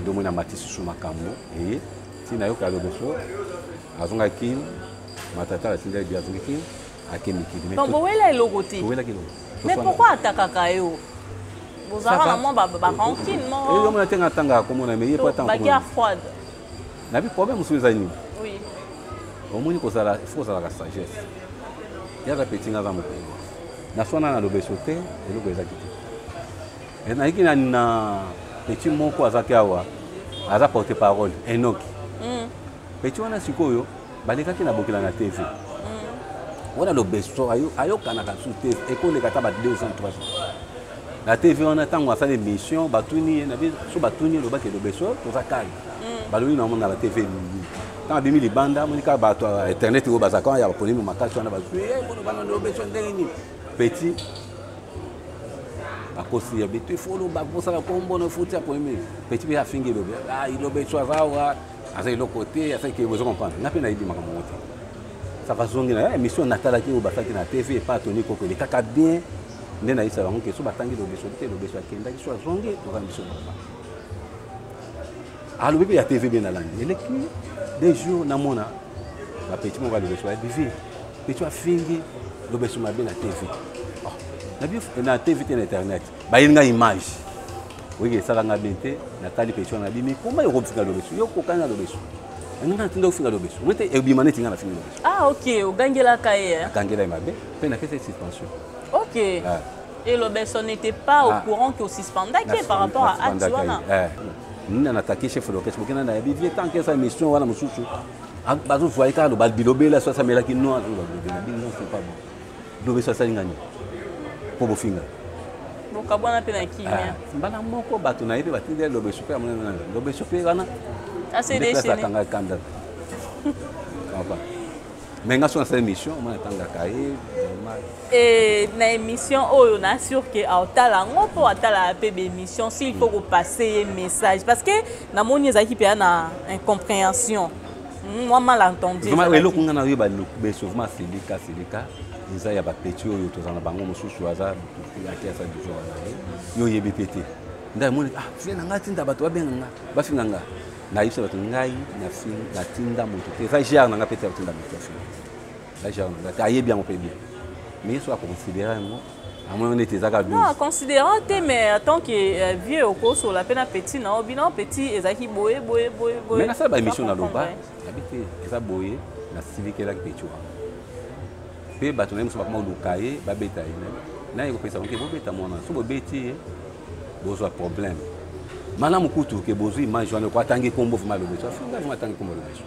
nde omoni amati susu makambo eye ti nayoka Lobeso azongaki matata atindaki bi azongi kin ake mikili. Donc bowela eloko te? Towelaki eloko. Mais pourquoi atakaka yo? Bozalaka na mwa barancune moko? Omona te nga atangaka komona mais ye po atanga. Baguerre froide. Nabi problème mosusu eza nini? Oui. Omoni kozala il faut kozalaka sagesse, ye aza petit, nga aza mokolo, naswana na Lobeso te, eloko ezaki te. Nayiki na petit moko azaki awa, aza porte parole Enoki. Petit wana sikoyo balekaki na bokila na TV wana, Lobeso ayokanaka su te, ekoleka ata ba 2 ans 3 ans na TV wana. Ntango asali émission batuni ye na so batuni ye lobaki Lobeso toza calme, balobi na na batv elingi. Ntango abimi libanda amoni kaka bato ya internet oyo bazalaka ya bapolémique makasi wana, bazwi bana Lobeso ndenge nini petit bakosi ya beto ifo oloba kosala kombo na futi ya polémique, petit mpe afingi elobi Lobeso aza awa aza eloko te, asalaki ozo comprendre? Nga mpe nayebi makambo yango te, ça va zongi na émission natalaki oyo basalaki na TV epa Tony Koko, elekaka bien nde nayebisa bango ke so batangi Lobeso te, Lobeso akendaki so azongi toza na biso normal. Alobi mpe ya TV bien nalandi eleki 2 jours, namona bapetit moko ya Lobeso bayebi vie petit afingi Lobeso mabe na TV na TV te na internet, bayeli nga image oyiki esalanga bien te. Natali petit wana nabimi koma yokofinga Lobeso, yo kokani na Lobeso, nga natinda kofinga Lobeso mo te, ebima neti nga nafingi Lobeso. Ah ok, ogangelaka ye? Akangela ye mabe mpe napesa ye suspension. Ok. Ah. Et Lobeso n'était pas au courant que osuspendaki par rapport à acte wana? Nini nataki chef d'orchestre bokenda na yebi vie tant que esa émission wana mosusu bazozwa ye kaka loba bilobela so asamelaki non, azoloba bilobela bi non, c'est pas bon. Lobeso asali nga nini mpo bofinga? Bokabwana mpe na kimia? Mbala moko bato na ye mpe batindi ye Lobeso mpe amonana Lobeso mpe wana akanga kanda. Mais nga so nasala émission, omona natangaka ye. E na émission oyo, na sûr ke aotala yango, mpo atalaka mpe baémission. S'il faut kopasser ye message, parce que namoni ezalaki mpenza na incompréhension, mwa malentendu. Vraiment, eloko nga nayoba beso vraiment, selika selika eza ya bapetits oyo toza na bango. Mosusu aza ake aza biso wana ye, yo oyebi mpe te. Nde amoni: "Ah, frère na ngai, tinda bato babenga nga, bafinga nga." Nayebisa bato: ngai natinda moto te, eza genre na nga mpe te atinda moto afinga. Eza genre na nga te, ayebi yango mpe bien. Mais ye so akoconsidérer yango, amoni neti eza kaka. Non, considérant te, mais en tant que vieux, okosola mpe na petit na yo bino petit ezalaki boye boye boye boye. Mais nasala baémission, naloba nabi te eza boye. Nasilikelaki petit wana mpe bato na ye mosusu bakoma koluka ye, babeta ye. Naye kopesa bango: bobeta mwana, so bobeti ye, bozwa problème. Malamu kutu ke bozwi image wana ko atangi kombo vraiment Lobeso, afinga vraiment, atangi kombo Lobeso.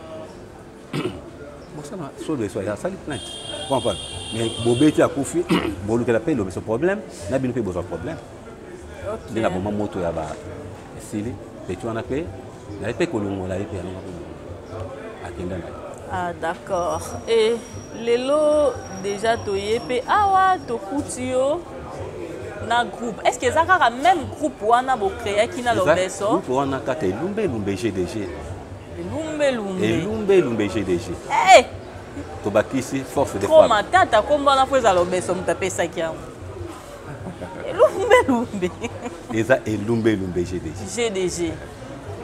Bosala so Lobeso asali plainte, comprendre. Mais bobeti, akufi, bolukela mpe Lobeso problème na bino mpe bozwa problème. Nde na boma moto ya ba esili. Petit wana mpe naye mpe kolongola ye mpe alonga, akenda na ye. Ah, d'accord. Et lelo déjà toye mpe awa, tokuti yo na groupe. Est ce que eza kaka même groupe wana bocréaki na Lobeso? Groupe wana kaka, Elumbe Elumbe GDG. Elumbe Elumbe. Elumbe Elumbe GDG. Hey! Tobakisi force de Trop frappe. Matata, kombo wana fo eza Lobeso moto apesaki yango, Elumbe Elumbe. Eza Elumbe Elumbe GDG. GDG,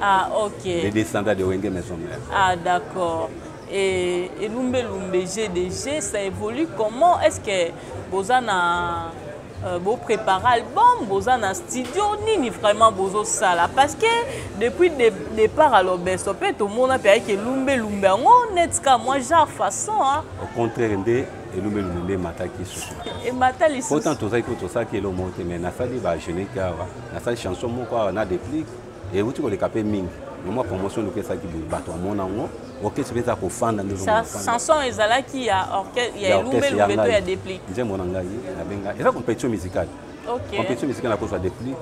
ah ok. Les descendants de Wenge Maison Mère. Ah d'accord. Et Elumbe Elumbe GDG, ça évolue comment? Est ce que boza na bopréparer album, boza na studio, nini vraiment bozosala? Parce que depuis départ à Lobeso mpe tomona mpe ayaki Elumbe Elumbe yango neti ka mwa genre façon, hein? Au contraire, nde Elumbe Elumbe nde emataki susu. Emata lisusu. Pourtant tozalaki po tosalaki eloko moko te, mais nasali bagénérique awa, nasali chanson moko awa na Déplique, euti koleka mpe mingi. Mwa promotion loki esalaki boye, bato bamona yango, orchestre mpe eza kofanda nde. Chanson ezalaki ya orchestre ya Elumbe Elumbe to ya Déplique? Nzembo na ngai nabenga eza compétition musicale. Compétition musicale, nakozwa Déplique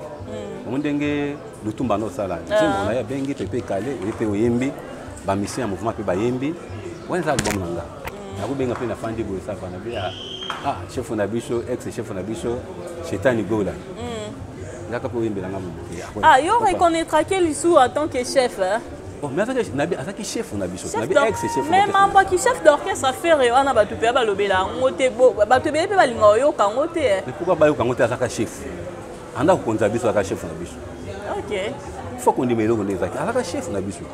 omo ndenge Lutumba nosala nzembo na ye, abengi Pepe Kale, oye mpe oyembi, bamusicien ya mouvement mpe bayembi. Wana eza album na nga. Nakobenga mpe, nafandi boye, sava na bi: "Ah, chef na biso, ex chef na biso Shetani Gola, ngaka mpe oyembelanga moke." Ah, yo reconnaîtraki lisusu en tant que chef, hein? Oh, mais azalaki chef na biso, nabi ex chef. Mais mambwaki chef d'orchestre affaire wana, bato mpe balobela yango te, bato ebele mpe balinga oyoka yango te. Mais pourquoi bayoka yango te? Azalaka chef, anda kokonza biso, azalaka chef na biso. Faut kondima eloko nde ezalaki, azalaka chef na biso.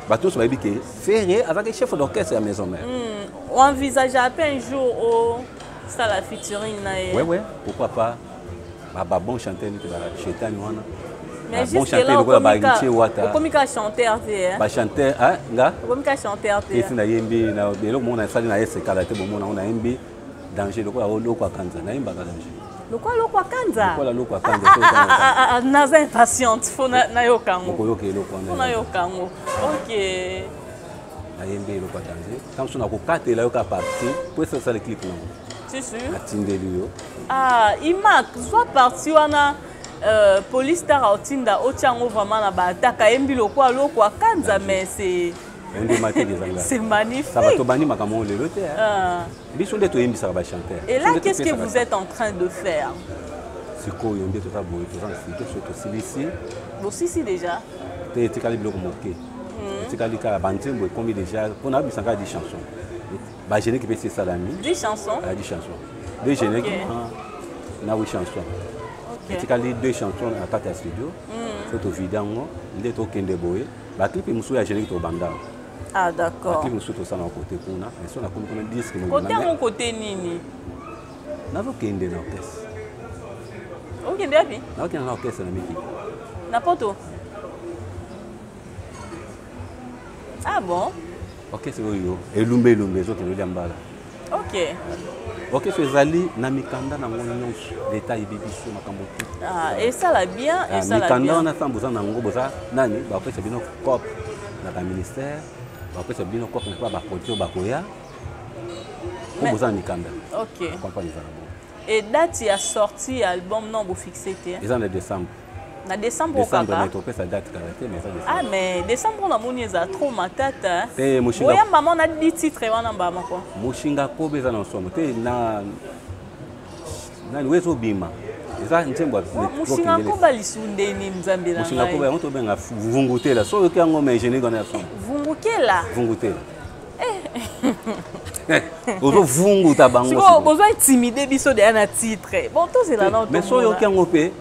Bato nyonso bayebi ke Ferre azalaki chef d'orchestre ya Maison Mère. Oenvisage ape un jour osala featuring na ye? Ouais, pourquoi pas. Babon chanteur neti bashetani wana. Mais jusque là lokola Wata. Okomi ka chanteur te? Bachanteur nga. Okomi ka chanteur te? Esi nayembi na eloko moko nasali na esekala te, bomona ngo, nayembi danger lokola Loko Akanza, nayembaka danger. Lokola Loko Akanza? Lokola Loko Akanza. Naza impatiente, fo nayoka yango. Okoyoka eloko wana. Fo nayoka yango, ok. Nayembi eloko ya danger, ntango mosusu nakokatela yo ka partie po esasala clip nango. Si sûr. Natindeli yo. Ah, imak zwa partie wana, police star aotinda otia yango vraiment na baataka, ayembi lokola Loko Akanza, mais c'est Ondima te, ezanga. C'est magnifique. Ça va, tobandi makambo lelo te. Biso nde toyembisaka bachanteur. Et là, qu'est-ce que vous êtes en train de faire? Sikoyo nde toza boye, toza na studio, so tosilisi. Bosisi déjà? Te, etikali biloko moke, etikali kaka banzembo ekomi déjà mpona abisaka 10 chansons. Bagénérique mpe esi esalami. 10 chansons? 10 chansons, deux génériques na 8 chansons. Etikali deux chansons na kati ya studio, so tovide yango nde tokende boye. Baclip mosusu ya générique tobanda. Ah d'accord. Baclip mosusu tosala na kote kuna, mais so nakomi kuna, disque. Kote yango kote nini? Nazokende na orchestre. Okende wapi? Nazokende na orchestre na mikili. Na poto? Ah bon. Orchestre oyo Elumbe Elumbe ezokende olia mbala. Orchestre ezali na mikanda nango nyonso, leta ayebi biso makambo tu. Ah, esala bien, esala. Mikanda wana ntango boza nango, boza nani, bakopesa bino cope na baministère, bakopesa bino cope na baproduit oyo bakoya po boza na mikanda. Comprendre, ezala bon. Et date ya sortie ya album non bofixe te? Eza na décembre. Na décembre kaka. Mais topesa date kala te, mais eza décembre. Ah mais décembre namoni eza trop matata. Te moshinga. Oya maman na 10 titres wana mba moko. Moshinga kobe eza na ensemble te na nani wezo bima. Eza nzembo ya moshinga koba lisunde ni nzambe na ngai. Moshinga koba yango tobenga vungutela. So oyoki yango mais générique wana ya somo. Vungukela. Vungutela. Ozovunguta bango. Sikoyo bozo intimider biso deya na titre. Bon tozela na Mais so oyoki yango mpe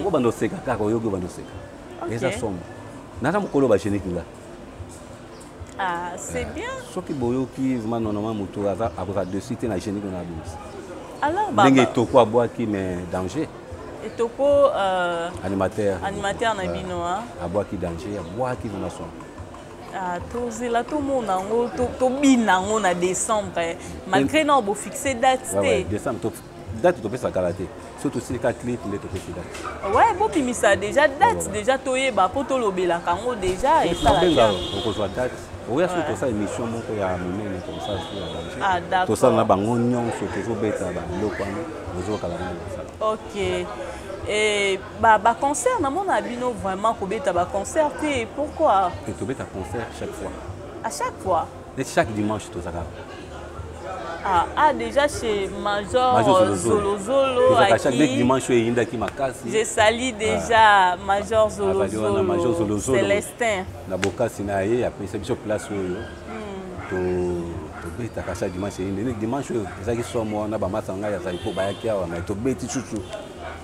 okobanda oseka kaka, oyoki obanda oseka. Eza somo. Naza mokolo ba générique nga. Ah, c'est bien. Soki boyoki vraiment normalement moto aza akozala dessus te na générique na abimisa. Alors ndenge etoko abwaki mais danger. Etoko animateur. Animateur na bino hein. Abwaki danger, abwaki vraiment somo. Ah, tozela tomona yango, tobina yango na décembre malgré na bofixe date te. Décembre date topesa kala te, so tosilika clip nde topesi date. Ouais, bobimisa déjà date déjà toyeba mpo tolobelaka yango déjà esala. Okozwa date oya soki tosala émission moko ya monene tosala ya danger, tosala na bango nyonso, tozobeta biloko wana ozokala bango kosala. Ok. Et ba concert namona bino vraiment kobeta ba concert te, pourquoi? Et tobeta concert chaque fois. À chaque fois? Et chaque dimanche tozaka. Ah, déjà chez Major Zolo Zolo. À chaque dimanche eyindaki makasi. Je salue déjà Major Zolo Zolo. Major Zolo Zolo. Célestin. Na bokasi na ye apesa biso place oyo. Tobetaka chaque dimanche eyindi. Dimanche oyo ezalaki somo wana ba masanga ya Zaiko bayaki awa mais tobeti chuchu.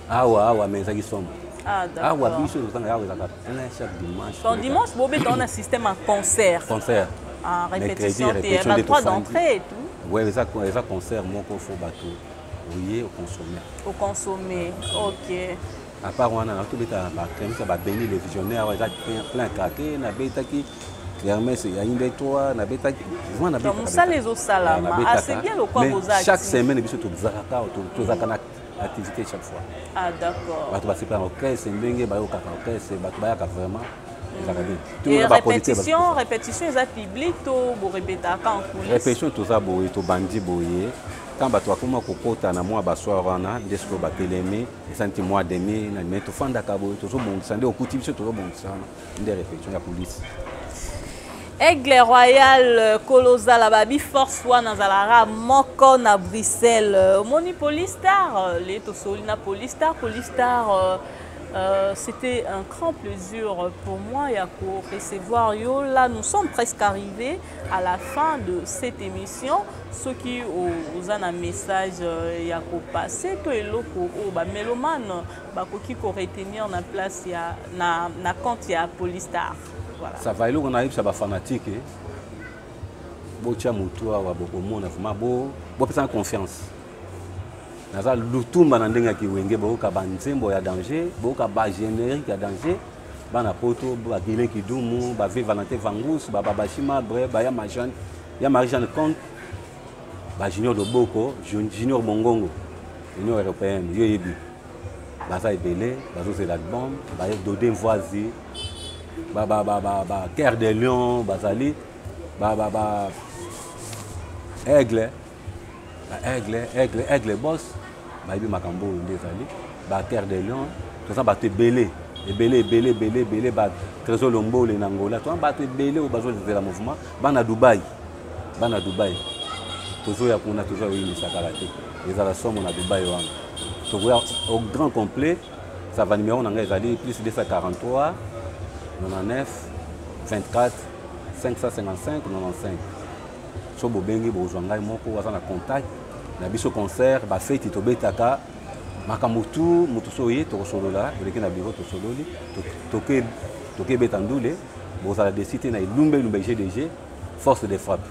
Awa awa mais ezalaki somo. Ah, d'accord. Awa biso tozanga awa ezalaka plein chaque dimanche. Donc dimanche bobeta on a système à concert. Concert. Ah, répétition, répétition, droit d'entrée et tout. Ouais, ça concert moko faut bateau. Oui, au consommer. Au consommer. OK. À part on a tout beta ba crème ça ba béni les visionnaires, ça plein craqué na beta qui Kermesse, il y a une des trois, na beta qui vraiment na beta. Donc ça les os salama. Ah, c'est bien le quoi boza. Chaque semaine biso to zaka to zaka na activité chaque fois. Ah d'accord. Bato ba sepela orchestre ndenge ba yoka orchestre, bato ba yaka vraiment. Et répétition, répétition eza public to bo répétaka en coulisses. Répétition toza boye to bandi boye. Quand bato bakoma kokota na mwa basoir wana nde sikoyo batelemi esanti mwa demi na me tofandaka boye tozobongisa nde okuti biso tozobongisa wana nde répétition ya coulisse. Aigle Royal Kolozala babi force wana azalaka moko na Bruxelles. Omoni Polystar, le tosoli na Polystar, Polystar c'était un grand plaisir pour moi ya ko recevoir yo. Là nous sommes presque arrivés à la fin de cette émission. Ceux qui ont un message ya ko passer to eloko o ba mélomane ba koki ko retenir na place ya na compte ya Polystar. Voilà. Ça va eloko na yebisa ba fanatique botia mutu awa bokomona vraiment bo bopesa confiance. Naza lutumba na ndenge ya kiwenge boyoka ba nzembo ya danger, boyoka ba générique ya danger, bana poto ba Guilain Kidumu, ba Viva Valentin Vangus, ba Babashima Bre, ba ya Marie-Jeanne, ya Marie-Jeanne Comte, ba Junior Loboko, Junior Mongongo, Union européenne, yo yebi. Baza ebele, bazozela album, ba Dodé Mvoizi, ba ba ba ba ba Cœur de Lion, bazali, ba ba ba Aigle, Aigle, Aigle, Aigle Boss, bayebi makambo oyo nde ezali, ba Cœur de Lion, toza bato ebele, ebele, ebele, ebele, ebele, ba Trésor Lombole na Angola, toza bato ebele oyo bazozela mouvement, bana Dubaï, bana Dubaï, tozoya kuna, tozoya koyimisa kala te, ezala somo na Dubaï wana. Tokoya au grand complet, ça va numéro na ngai ezali plus 243 99 24 555 95. So bobengi bozwa ngai moko aza na contact na biso concert ba fête tobetaka makambo tout moto so ye tokosolola eleki na bureau tosololi toke beta ndule bozala décidé na elumbe elumbe GDG force de frappe.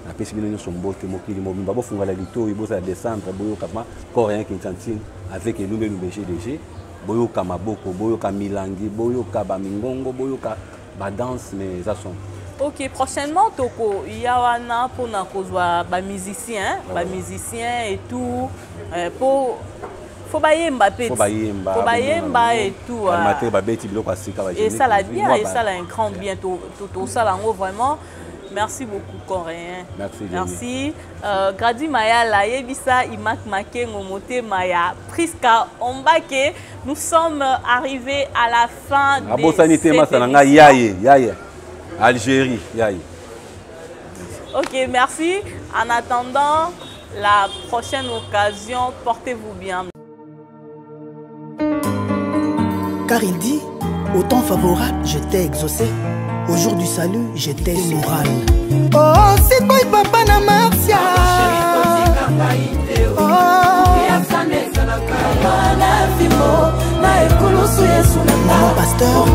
Napesi bino nyonso mbote mokili mobimba bofungala litoyi bozala décembre boyoka ma coréen Kinshasa avec elumbe elumbe GDG boyoka maboko boyoka milangi boyoka ba mingongo boyoka ba danse mais ça sont. Ok, prochainement toko yawana pour na kozwa ba musicien, ba musicien et tout pour faut bayemba petit. Faut bayemba. Faut bayemba et tout. Animateur ba beti biloko asika ba Et ça la bien, et ça la un grand bien to to ça la vraiment. Merci beaucoup, Coréen. Merci. Merci. Euh, Grady Mayala, Yebisa, Imak Makengo, Mote Maya, Priska Ombake. Nous sommes arrivés à la fin de cette émission. Yaye, Yaye. Algérie, Yaye. Ok, merci. En attendant la prochaine occasion, portez-vous bien. Car il dit, au temps favorable, je t'ai exaucé. Au jour du salut, j'étais moral. Oh, c'est boy papa na Marcia. Maman pasteur,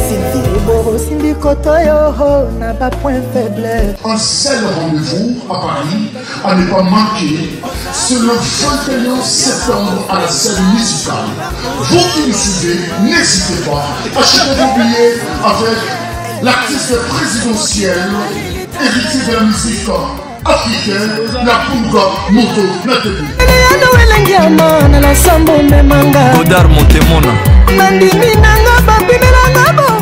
Sylvie. Osimbi koto yo na ba point faible. Un seul rendez-vous à Paris à ne pas manquer, c'est le 21 septembre à la scène musicale. Vous qui nous suivez, n'hésitez pas, achetez vos billets avec l'artiste présidentiel, héritier de la musique africaine, la Punga Moto Natebu. Godard Montemona. Nandimi nanga bapimelanga bo.